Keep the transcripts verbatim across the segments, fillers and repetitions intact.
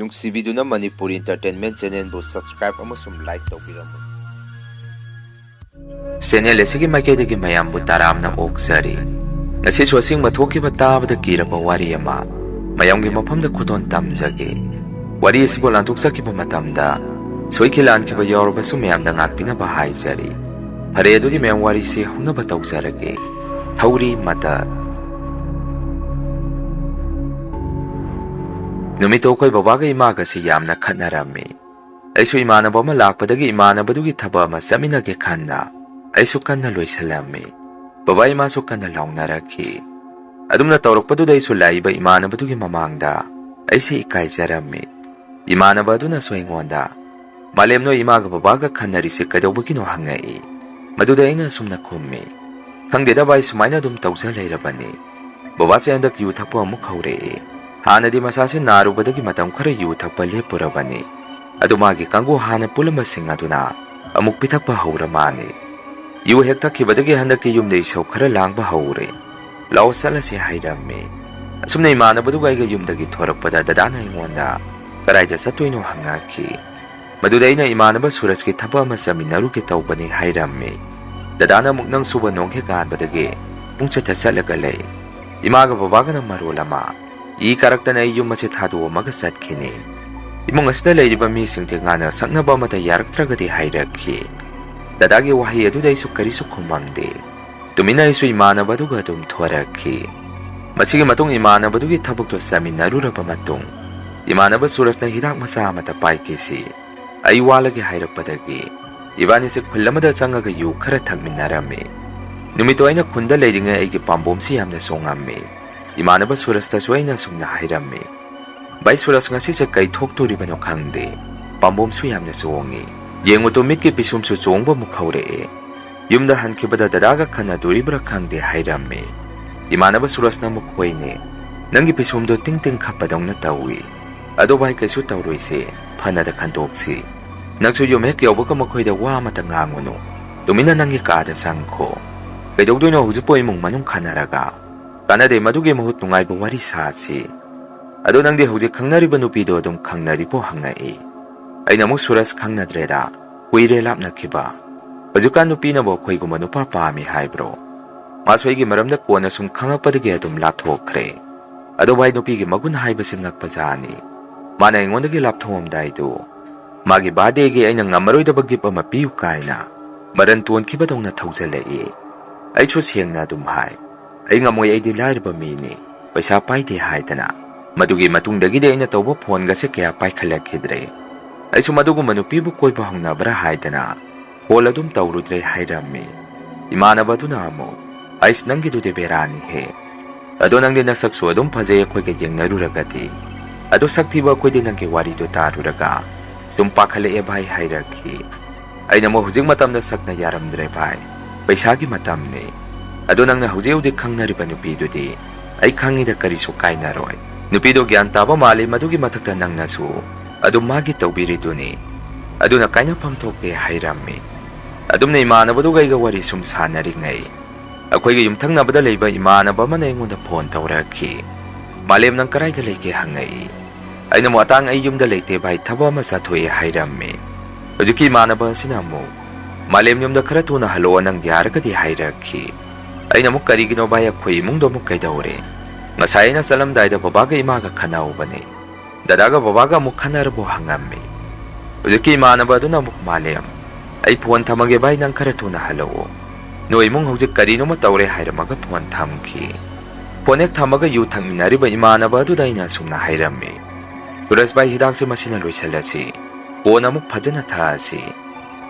ꯅꯨꯡꯁꯤꯕꯤꯗꯨꯅ Manipur Entertainment Channelꯕꯨ subscribe ꯑꯃꯁꯨꯡ like ꯇꯧꯕꯤꯔꯝꯃꯨ꯫ Channel ꯑꯁꯤꯒꯤ ꯃꯥꯏꯀꯩꯗꯒꯤ ꯃꯌꯥꯝꯕꯨ ꯇꯔꯥꯝꯅ ꯑꯣꯛꯆꯔꯤ꯫ ꯉꯁꯤꯁꯨ ꯑꯁꯦꯡꯕ ꯊꯣꯛꯈꯤꯕ ꯇꯥꯕꯗ ꯀꯤꯔꯕ ꯋꯥꯔꯤ ꯑꯃ ꯃꯌꯥꯝꯒꯤ ꯃꯐꯝꯗ ꯈꯨꯗꯣꯜ ꯇꯝꯖꯒꯦ꯫ ꯋꯥꯔꯤ ꯑꯁꯤꯕꯨ ꯂꯥꯟꯊꯣꯛꯆꯈꯤꯕ ꯃꯇꯝꯗ ꯁꯣꯏꯈꯤ ꯂꯥꯟꯈꯤꯕ ꯌꯥꯎꯔꯕꯁꯨ ꯃꯌꯥꯝꯗ ꯉꯥꯛꯄꯤꯅꯕ ꯍꯥꯏꯖꯔꯤ꯫ ꯐꯔꯦ, ꯑꯗꯨꯗꯤ ꯃꯌꯥꯝ ꯋꯥꯔꯤꯁꯤ ꯍꯧꯅꯕ ꯇꯧꯖꯔꯒꯦ꯫ ꯊꯧꯔꯤ ꯃꯇꯠ꯫ ꯅꯨꯃꯤꯠꯇꯣ ꯑꯩꯈꯣꯏ ꯕꯕꯥꯒ ꯏꯃꯥꯒꯁꯤ ꯌꯥꯝꯅ ꯈꯠꯅꯔꯝꯃꯤ꯫ ꯑꯩꯁꯨ ꯏꯃꯥꯟꯅꯕ ꯑꯃ ꯂꯥꯛꯄꯗꯒꯤ ꯏꯃꯥꯟꯅꯕꯗꯨꯒꯤ ꯊꯕꯛ ꯑꯃ ꯆꯠꯃꯤꯟꯅꯒꯦ ꯈꯟꯅ ꯑꯩꯁꯨ ꯀꯟꯅ ꯂꯣꯏꯁꯤꯜꯂꯝꯃꯤ꯫ ꯕꯕꯥ ꯏꯃꯥꯁꯨ ꯀꯟꯅ ꯂꯥꯎꯅꯔꯛꯈꯤ꯫ ꯑꯗꯨꯝꯅ ꯇꯧꯔꯛꯄꯗꯨꯗ ꯑꯩꯁꯨ ꯂꯥꯛꯏꯕ ꯏꯃꯥꯟꯅꯕꯗꯨꯒꯤ ꯃꯃꯥꯡꯗ ꯑꯩꯁꯦ ꯏꯀꯥꯏꯖꯔꯝꯃꯤ꯫ ꯏꯃꯥꯟꯅꯕ ꯑꯗꯨꯅꯁꯨ ꯑꯩꯉꯣꯟꯗ, "ꯃꯥꯂꯦꯝ, ꯅꯣꯏ ꯏꯃꯥꯒ ꯕꯕꯥꯒ ꯈꯟꯅꯔꯤꯁꯦ ꯀꯩꯗꯧꯕꯒꯤꯅꯣ?" ꯍꯪꯉꯛꯏ꯫ ꯃꯗꯨꯗ ꯑꯩꯅ ꯑꯁꯨꯝꯅ ꯈꯨꯝꯃꯤ, "ꯈꯪꯗꯦꯗ ꯚꯥꯏ, ꯁꯨꯃꯥꯏꯅ ꯑꯗꯨꯝ ꯇꯧꯖ ꯂꯩꯔꯕꯅꯤ꯫ ꯕꯕꯥꯁꯦ ꯍꯟꯗꯛ ꯌꯨ ꯊꯛꯄ ꯑꯃꯨꯛ ꯍꯧꯔꯛꯑꯦ꯫ ꯍꯥꯟꯅꯗꯤ ꯃꯁꯥꯁꯦ ꯅꯥꯔꯨꯕꯗꯒꯤ ꯃꯇꯝ ꯈꯔ ꯌꯨ ꯊꯛꯄ ꯂꯦꯞꯄꯨꯔꯕꯅꯤ꯫ ꯑꯗꯨ ꯃꯥꯒꯤ ꯀꯥꯡꯕꯨ ꯍꯥꯟꯅ ꯄꯨꯜꯂꯝꯕꯁꯤꯡ ꯑꯗꯨꯅ ꯑꯃꯨꯛ ꯄꯤꯊꯛꯄ ꯍꯧꯔ ꯃꯥꯜꯂꯦ꯫ ꯌꯨ ꯍꯦꯛ ꯊꯛꯈꯤꯕꯗꯒꯤ ꯍꯟꯗꯛꯇꯤ ꯌꯨꯝꯗ ꯏꯁꯧ ꯈꯔ ꯂꯥꯡꯕ ꯍꯧꯔꯦ꯫ ꯂꯥꯛꯑꯣ ꯆꯠꯂꯁꯦ" ꯍꯥꯏꯔꯝꯃꯤ꯫ ꯑꯁꯨꯝꯅ ꯏꯃꯥꯟꯅꯕꯗꯨꯒ ꯑꯩꯒ ꯌꯨꯝꯗꯒꯤ ꯊꯣꯔꯛꯄꯗ ꯗꯗꯥꯅ ꯑꯩꯉꯣꯟꯗ, "ꯀꯗꯥꯏꯗ ꯆꯠꯇꯣꯏꯅꯣ?" ꯍꯪꯉꯛꯈꯤ꯫ ꯃꯗꯨꯗ ꯑꯩꯅ ꯏꯃꯥꯟꯅꯕ ꯁꯨꯔꯖꯀꯤ ꯊꯕꯛ ꯑꯃ ꯆꯠꯃꯤꯟꯅꯔꯨꯒꯦ ꯇꯧꯕꯅꯤ ꯍꯥꯏꯔꯝꯃꯤ꯫ ꯗꯗꯥꯅ ꯑꯃꯨꯛ ꯅꯪ ꯁꯨꯕ ꯅꯣꯡ ꯍꯦꯛ ꯍꯥꯟꯕꯗꯒꯤ ꯄꯨꯡꯆꯠꯇ ꯆꯠꯂꯒ ꯂꯩ꯫ ꯏꯃꯥꯒ ꯕꯕꯥꯒꯅ ꯃꯔꯣꯜ ꯑꯃ ꯏ ꯀꯥꯔꯛꯇꯅ ꯑꯩ ꯌꯨꯝ ꯑꯁꯤ ꯊꯥꯗꯣꯛꯑꯝꯃꯒ ꯆꯠꯈꯤꯅꯤ꯫ ꯏꯃꯨꯡ ꯑꯁꯤꯗ ꯂꯩꯔꯤꯕ ꯃꯤꯁꯤꯡꯗꯤ ꯉꯥꯅ ꯁꯛꯅꯕ ꯑꯃꯠꯇ ꯌꯥꯔꯛꯇ꯭ꯔꯒꯗꯤ ꯍꯥꯏꯔꯛꯈꯤ꯫ ꯗꯗꯥꯒꯤ ꯋꯥꯍꯩ ꯑꯗꯨꯗ ꯑꯩꯁꯨ ꯀꯔꯤꯁꯨ ꯈꯨꯝꯃꯝꯗꯦ꯫ ꯇꯨꯃꯤꯟꯅ ꯑꯩꯁꯨ ꯏꯃꯥꯟꯅꯕ ꯑꯗꯨꯒ ꯑꯗꯨꯝ ꯊꯣꯔꯛꯈꯤ꯫ ꯃꯁꯤꯒꯤ ꯃꯇꯨꯡ ꯏꯃꯥꯟꯅꯕꯗꯨꯒꯤ ꯊꯕꯛꯇꯨ ꯆꯠꯃꯤꯟꯅꯔꯨꯔꯕ ꯃꯇꯨꯡ, ꯏꯃꯥꯟꯅꯕ ꯁꯨꯔꯖꯅ ꯍꯤꯗꯥꯛ ꯃꯆꯥ ꯑꯃꯇ ꯄꯥꯏꯈꯤꯁꯤ, ꯑꯩ ꯋꯥꯠꯂꯒꯦ ꯍꯥꯏꯔꯛꯄꯗꯒꯤ ꯏꯕꯥꯅꯤꯁꯦ ꯈꯨꯜ ꯑꯃꯗ ꯆꯪꯉꯒ ꯌꯨ ꯈꯔ ꯊꯛꯃꯤꯟꯅꯔꯝꯃꯤ꯫ ꯅꯨꯃꯤꯠꯇꯣ ꯑꯩꯅ ꯈꯨꯟꯗ ꯂꯩꯔꯤꯉꯩ ꯑꯩꯒꯤ ꯄꯥꯝꯕꯣꯝꯁꯤ ꯌꯥꯝꯅ ꯆꯣꯡꯉꯝꯃꯤ꯫ ꯏꯃꯥꯟꯅꯕ ꯁꯨꯔꯖꯇꯁꯨ ꯑꯩꯅ ꯑꯁꯨꯝꯅ ꯍꯥꯏꯔꯝꯃꯤ, "ꯚꯥꯏ ꯁꯨꯔꯖ, ꯉꯁꯤꯁꯦ ꯀꯩ ꯊꯣꯛꯇꯣꯔꯤꯕꯅꯣ ꯈꯪꯗꯦ꯫ ꯄꯥꯝꯕꯣꯝꯁꯨ ꯌꯥꯝꯅ ꯆꯣꯡꯉꯤ꯫ ꯌꯦꯡꯉꯨ ꯇꯨ, ꯃꯤꯠꯀꯤ ꯄꯤꯁꯨꯝꯁꯨ ꯆꯣꯡꯕ ꯑꯃꯨꯛ ꯍꯧꯔꯛꯑꯦ꯫ ꯌꯨꯝꯗ ꯍꯟꯈꯤꯕꯗ ꯗꯗꯥꯒ ꯈꯟꯅꯗꯣꯔꯤꯕ꯭ꯔꯥ ꯈꯪꯗꯦ" ꯍꯥꯏꯔꯝꯃꯤ꯫ ꯏꯃꯥꯟꯅꯕ ꯁꯨꯔꯖꯅ ꯑꯃꯨꯛ, "ꯍꯣꯏꯅꯦ, ꯅꯪꯒꯤ ꯄꯤꯁꯨꯝꯗꯣ ꯇꯤꯡ ꯇꯤꯡ ꯈꯞꯄꯗꯧꯅ ꯇꯧꯏ꯫ ꯑꯗꯣ ꯚꯥꯏ, ꯀꯩꯁꯨ ꯇꯧꯔꯣꯏꯁꯦ, ꯐꯅꯗ ꯈꯟꯗꯣꯛꯁꯤ꯫ ꯅꯪꯁꯨ ꯌꯨꯝ ꯍꯦꯛ ꯌꯧꯕꯒ ꯃꯈꯣꯏꯗ ꯋꯥ ꯑꯃꯇ ꯉꯥꯡꯉꯨꯅꯨ꯫ ꯇꯨꯃꯤꯟꯅ ꯅꯪꯒꯤ ꯀꯥꯗ ꯆꯪꯈꯣ꯫ ꯀꯩꯗꯧꯗꯣꯏꯅꯣ ꯍꯧꯖꯤꯛꯄꯨ ꯏꯃꯨꯡ ꯃꯅꯨꯡ ꯈꯟꯅꯔꯒ? ꯀꯥꯟꯅꯗꯦ, ꯃꯗꯨꯒꯤ ꯃꯍꯨꯠ ꯅꯨꯡꯉꯥꯏꯕ ꯋꯥꯔꯤ ꯁꯥꯁꯤ"꯫ "ꯑꯗꯣ ꯅꯪꯗꯤ ꯍꯧꯖꯤꯛ ꯈꯪꯅꯔꯤꯕ ꯅꯨꯄꯤꯗꯣ ꯑꯗꯨꯝ ꯈꯪꯅꯔꯤꯕꯣ?" ꯍꯪꯉꯛꯏ꯫ ꯑꯩꯅ ꯑꯃꯨꯛ, "ꯁꯨꯔꯖ ꯈꯪꯅꯗ꯭ꯔꯦꯗ, ꯀꯨꯏꯔꯦ ꯂꯥꯞꯅꯈꯤꯕ꯫ ꯍꯧꯖꯤꯛꯀꯥꯟ ꯅꯨꯄꯤꯅꯕꯨ ꯑꯩꯈꯣꯏꯒꯨꯝꯕ ꯅꯨꯄꯥ ꯄꯥꯝꯃꯤ ꯍꯥꯏꯕ꯭ꯔꯣ? ꯃꯥꯁꯨ ꯑꯩꯒꯤ ꯃꯔꯝꯗ ꯀꯣꯟꯅ ꯁꯨꯝ ꯈꯪꯉꯛꯄꯗꯒꯤ ꯑꯗꯨꯝ ꯂꯥꯞꯊꯣꯛꯈ꯭ꯔꯦ꯫ ꯑꯗꯣ ꯚꯥꯏ, ꯅꯨꯄꯤꯒꯤ ꯃꯒꯨꯟ ꯍꯥꯏꯕꯁꯤ ꯉꯛꯄꯖꯥꯠꯅꯤ꯫ ꯃꯥꯅ ꯑꯩꯉꯣꯟꯗꯒꯤ ꯂꯥꯞꯊꯣꯛꯑꯝꯗꯥꯏꯗꯨ, ꯃꯥꯒꯤ birthdayꯒꯤ ꯑꯩꯅ ꯉꯝꯃꯔꯣꯏꯗꯕ gift ꯑꯃ ꯄꯤꯌꯨ ꯀꯥꯏꯅ ꯃꯔꯟ ꯇꯣꯟꯈꯤꯕꯗꯧꯅ ꯊꯧꯖꯜꯂꯛꯏ꯫ ꯑꯩꯁꯨ ꯁꯦꯡꯅ ꯑꯗꯨꯝ ꯍꯥꯏ, "ꯑꯩ ꯉꯝꯃꯣꯏ, ꯑꯩꯗꯤ ꯂꯥꯏꯔꯕ ꯃꯤꯅꯤ, ꯄꯩꯁꯥ ꯄꯥꯏꯗꯦ" ꯍꯥꯏꯗꯅ꯫ ꯃꯗꯨꯒꯤ ꯃꯇꯨꯡꯗꯒꯤꯗꯤ ꯑꯩꯅ ꯇꯧꯕ phoneꯒꯁꯦ ꯀꯌꯥ ꯄꯥꯏꯈꯠꯂꯛꯈꯤꯗ꯭ꯔꯦ꯫ ꯑꯩꯁꯨ ꯃꯗꯨꯒꯨꯝꯕ ꯅꯨꯄꯤꯕꯨ ꯀꯣꯏꯕ ꯍꯧꯅꯕ꯭ꯔꯥ ꯍꯥꯏꯗꯅ call ꯑꯗꯨꯝ ꯇꯧꯔꯨꯗ꯭ꯔꯦ ꯍꯥꯏꯔꯝꯃꯤ꯫ ꯏꯃꯥꯟꯅꯕ ꯑꯗꯨꯅ ꯑꯃꯨꯛ, "ꯑꯩꯁ, ꯅꯪꯒꯤꯗꯨꯗꯤ ꯕꯦꯔꯥꯅꯤꯍꯦ꯫ ꯑꯗꯣ ꯅꯪꯗꯤ ꯅꯁꯛꯁꯨ ꯑꯗꯨꯝ ꯐꯖꯩ ꯑꯩꯈꯣꯏꯒ ꯌꯦꯡꯅꯔꯨꯔꯒꯗꯤ꯫ ꯑꯗꯣ ꯁꯛ ꯊꯤꯕ ꯑꯩꯈꯣꯏꯗꯤ ꯅꯪꯒꯤ ꯋꯥꯔꯤꯗꯣ ꯇꯥꯔꯨꯔꯒ ꯁꯨꯝ ꯄꯥꯈꯠꯂꯛꯑꯦ ꯚꯥꯏ" ꯍꯥꯏꯔꯛꯈꯤ꯫ ꯑꯩꯅ ꯑꯃꯨꯛ, "ꯍꯧꯖꯤꯛ ꯃꯇꯝꯗ ꯁꯛꯅ ꯌꯥꯔꯝꯗ꯭ꯔꯦ ꯚꯥꯏ, ꯄꯩꯁꯥꯒꯤ ꯃꯇꯝꯅꯤ꯫ ꯑꯗꯣ ꯅꯪꯅ ꯍꯧꯖꯤꯛ ꯍꯧꯖꯤꯛ ꯈꯪꯅꯔꯤꯕ ꯅꯨꯄꯤꯗꯨꯗꯤ ꯑꯩ ꯈꯪꯉꯤꯗ, ꯀꯔꯤꯁꯨ ꯀꯥꯏꯅꯔꯣꯏ꯫ ꯅꯨꯄꯤꯗꯣ ꯒ꯭ꯌꯥꯟ ꯇꯥꯕ ꯃꯥꯜꯂꯤ, ꯃꯗꯨꯒꯤ ꯃꯊꯛꯇ ꯅꯪꯅꯁꯨ ꯑꯗꯨꯝ ꯃꯥꯒꯤ ꯇꯧꯕꯤꯔꯤꯗꯨꯅꯤ꯫ ꯑꯗꯨꯅ ꯀꯥꯏꯅꯐꯝ ꯊꯣꯛꯇꯦ" ꯍꯥꯏꯔꯝꯃꯤ꯫ ꯑꯗꯨꯝꯅ ꯏꯃꯥꯟꯅꯕꯗꯨꯒ ꯑꯩꯒ ꯋꯥꯔꯤ ꯁꯨꯝ ꯁꯥꯟꯅꯔꯤꯉꯩ, ꯑꯩꯈꯣꯏꯒꯤ ꯌꯨꯝꯊꯪꯅꯕꯗ ꯂꯩꯕ ꯏꯃꯥꯟꯅꯕ ꯑꯃꯅ ꯑꯩꯉꯣꯟꯗ phone ꯇꯧꯔꯛꯈꯤ꯫ "ꯃꯥꯂꯦꯝ, ꯅꯪ ꯀꯔꯥꯏꯗ ꯂꯩꯒꯦ?" ꯍꯪꯉꯛꯏ꯫ ꯑꯩꯅ ꯑꯃꯨꯛ, "ꯑꯇꯥꯡ, ꯑꯩ ꯌꯨꯝꯗ ꯂꯩꯇꯦ ꯚꯥꯏ, ꯊꯕꯛ ꯑꯃ ꯆꯠꯊꯣꯛꯑꯦ" ꯍꯥꯏꯔꯝꯃꯤ꯫ ꯍꯧꯖꯤꯛꯀꯤ ꯏꯃꯥꯟꯅꯕ ꯑꯁꯤꯅ ꯑꯃꯨꯛ, "ꯃꯥꯂꯦꯝ, ꯌꯨꯝꯗ ꯈꯔ ꯊꯨꯅ ꯍꯜꯂꯛꯑꯣ, ꯅꯪ ꯌꯥꯔꯒꯗꯤ" ꯍꯥꯏꯔꯛꯈꯤ꯫ ꯑꯩꯅ ꯑꯃꯨꯛ, "ꯀꯔꯤꯒꯤꯅꯣ ꯚꯥꯏ, ꯑꯩꯈꯣꯏ ꯏꯃꯨꯡꯗꯣ ꯑꯃꯨꯛ ꯀꯩꯗꯧꯔꯦ? ꯉꯁꯥꯏ ꯑꯩꯅ ꯆꯠꯂꯝꯗꯥꯏꯗ ꯕꯕꯥꯒ ꯏꯃꯥꯒ ꯈꯟꯅꯍꯧꯕꯅꯦ꯫ ꯗꯗꯥꯒ ꯕꯕꯥꯒ ꯑꯃꯨꯛ ꯈꯟꯅꯔꯕꯣ?" ꯍꯪꯉꯝꯃꯤ꯫ ꯍꯧꯖꯤꯛꯀꯤ ꯏꯃꯥꯟꯅꯕ ꯑꯗꯨꯅ ꯑꯃꯨꯛ, "ꯃꯥꯂꯦꯝ, ꯑꯩ phone ꯊꯝꯃꯒꯦ ꯚꯥꯏ, ꯅꯪ ꯈꯔ ꯊꯨꯅ ꯍꯜꯂꯛꯑꯣ꯫ ꯅꯣꯏ ꯏꯃꯨꯡ ꯍꯧꯖꯤꯛ ꯀꯔꯤꯅꯣꯃ ꯇꯧꯔꯦ" ꯍꯥꯏꯔꯝꯃꯒ phone ꯊꯝꯈꯤ꯫ Phone ꯍꯦꯛ ꯊꯝꯃꯒ ꯌꯨ ꯊꯛꯃꯤꯟꯅꯔꯤꯕ ꯏꯃꯥꯟꯅꯕ ꯑꯗꯨꯗ ꯑꯩꯅ ꯑꯁꯨꯝꯅ ꯍꯥꯏꯔꯝꯃꯤ, "ꯁꯨꯔꯖ ꯚꯥꯏ, ꯍꯤꯗꯥꯛꯁꯦ ꯃꯁꯤꯅ ꯂꯣꯏꯁꯤꯜꯂꯁꯤ, ꯀꯣꯟꯅ ꯑꯃꯨꯛ ꯐꯖꯅ ꯊꯛꯑꯁꯤ꯫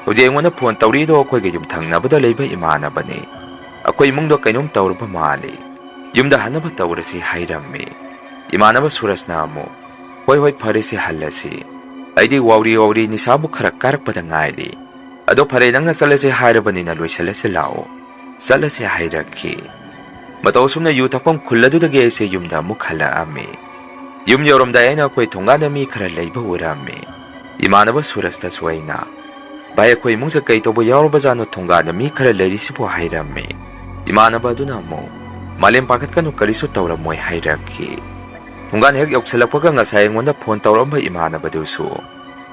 ꯍꯧꯖꯤꯛ ꯑꯩꯉꯣꯟꯗ phone ꯇꯧꯔꯤꯗꯣ ꯑꯩꯈꯣꯏꯒ ꯌꯨꯝꯊꯪꯅꯕꯗ ꯂꯩꯕ ꯏꯃꯥꯟꯅꯕꯅꯤ꯫ ꯑꯩꯈꯣꯏ ꯏꯃꯨꯡꯗꯣ ꯀꯩꯅꯣꯝ ꯇꯧꯔꯕ ꯃꯥꯜꯂꯤ꯫ ꯌꯨꯝꯗ ꯍꯟꯅꯕ ꯇꯧꯔꯁꯤ" ꯍꯥꯏꯔꯝꯃꯤ꯫ ꯏꯃꯥꯟꯅꯕ ꯁꯨꯔꯖꯅ ꯑꯃꯨꯛ, "ꯍꯣꯏ, ꯍꯣꯏ, ꯐꯔꯦꯁꯦ, ꯍꯜꯂꯁꯤ꯫ ꯑꯩꯗꯤ ꯋꯥꯎꯔꯤ ꯋꯥꯎꯔꯤ ꯅꯤꯁꯥꯕꯨ ꯈꯔ ꯀꯥꯔꯛꯄꯗ ꯉꯥꯏꯔꯤ꯫ ꯑꯗꯣ ꯐꯔꯦ, ꯅꯪꯅ ꯆꯠꯂꯁꯦ ꯍꯥꯏꯔꯕꯅꯤꯅ ꯂꯣꯏꯁꯤꯜꯂꯁꯤ ꯂꯥꯛꯑꯣ꯫ ꯆꯠꯂꯁꯦ" ꯍꯥꯏꯔꯛꯈꯤ꯫ ꯃꯇꯧ ꯑꯁꯨꯝꯅ ꯌꯨ ꯊꯛꯐꯝ ꯈꯨꯜ ꯑꯗꯨꯗꯒꯤ ꯑꯩꯁꯦ ꯌꯨꯝꯗ ꯑꯃꯨꯛ ꯍꯜꯂꯛꯑꯝꯃꯤ꯫ ꯌꯨꯝ ꯌꯧꯔꯝꯗꯥꯏ ꯑꯩꯅ ꯑꯩꯈꯣꯏ ꯊꯣꯡꯒꯥꯟꯗ ꯃꯤ ꯈꯔ ꯂꯩꯕ ꯎꯔꯝꯃꯤ꯫ ꯏꯃꯥꯟꯅꯕ ꯁꯨꯔꯖꯇꯁꯨ ꯑꯩꯅ, "ꯚꯥꯏ, ꯑꯩꯈꯣꯏ ꯏꯃꯨꯡꯁꯦ ꯀꯩ ꯇꯧꯕ ꯌꯥꯎꯔꯕꯖꯥꯠꯅꯣ, ꯊꯣꯡꯒꯥꯟꯗ ꯃꯤ ꯈꯔ ꯂꯩꯔꯤꯁꯤꯕꯨ?" ꯍꯥꯏꯔꯝꯃꯤ꯫ ꯏꯃꯥꯟꯅꯕ ꯑꯗꯨꯅ ꯑꯃꯨꯛ, "ꯃꯥꯂꯦꯝ, ꯄꯥꯈꯠꯀꯅꯨ, ꯀꯔꯤꯁꯨ ꯇꯧꯔꯝꯃꯣꯏ" ꯍꯥꯏꯔꯛꯈꯤ꯫ ꯊꯣꯡꯒꯥꯟ ꯍꯦꯛ ꯌꯧꯁꯤꯜꯂꯛꯄꯒ ꯉꯁꯥꯏ ꯑꯩꯉꯣꯟꯗ ꯐꯣꯟ ꯇꯧꯔꯛꯑꯝꯕ ꯏꯃꯥꯟꯅꯕꯗꯨꯁꯨ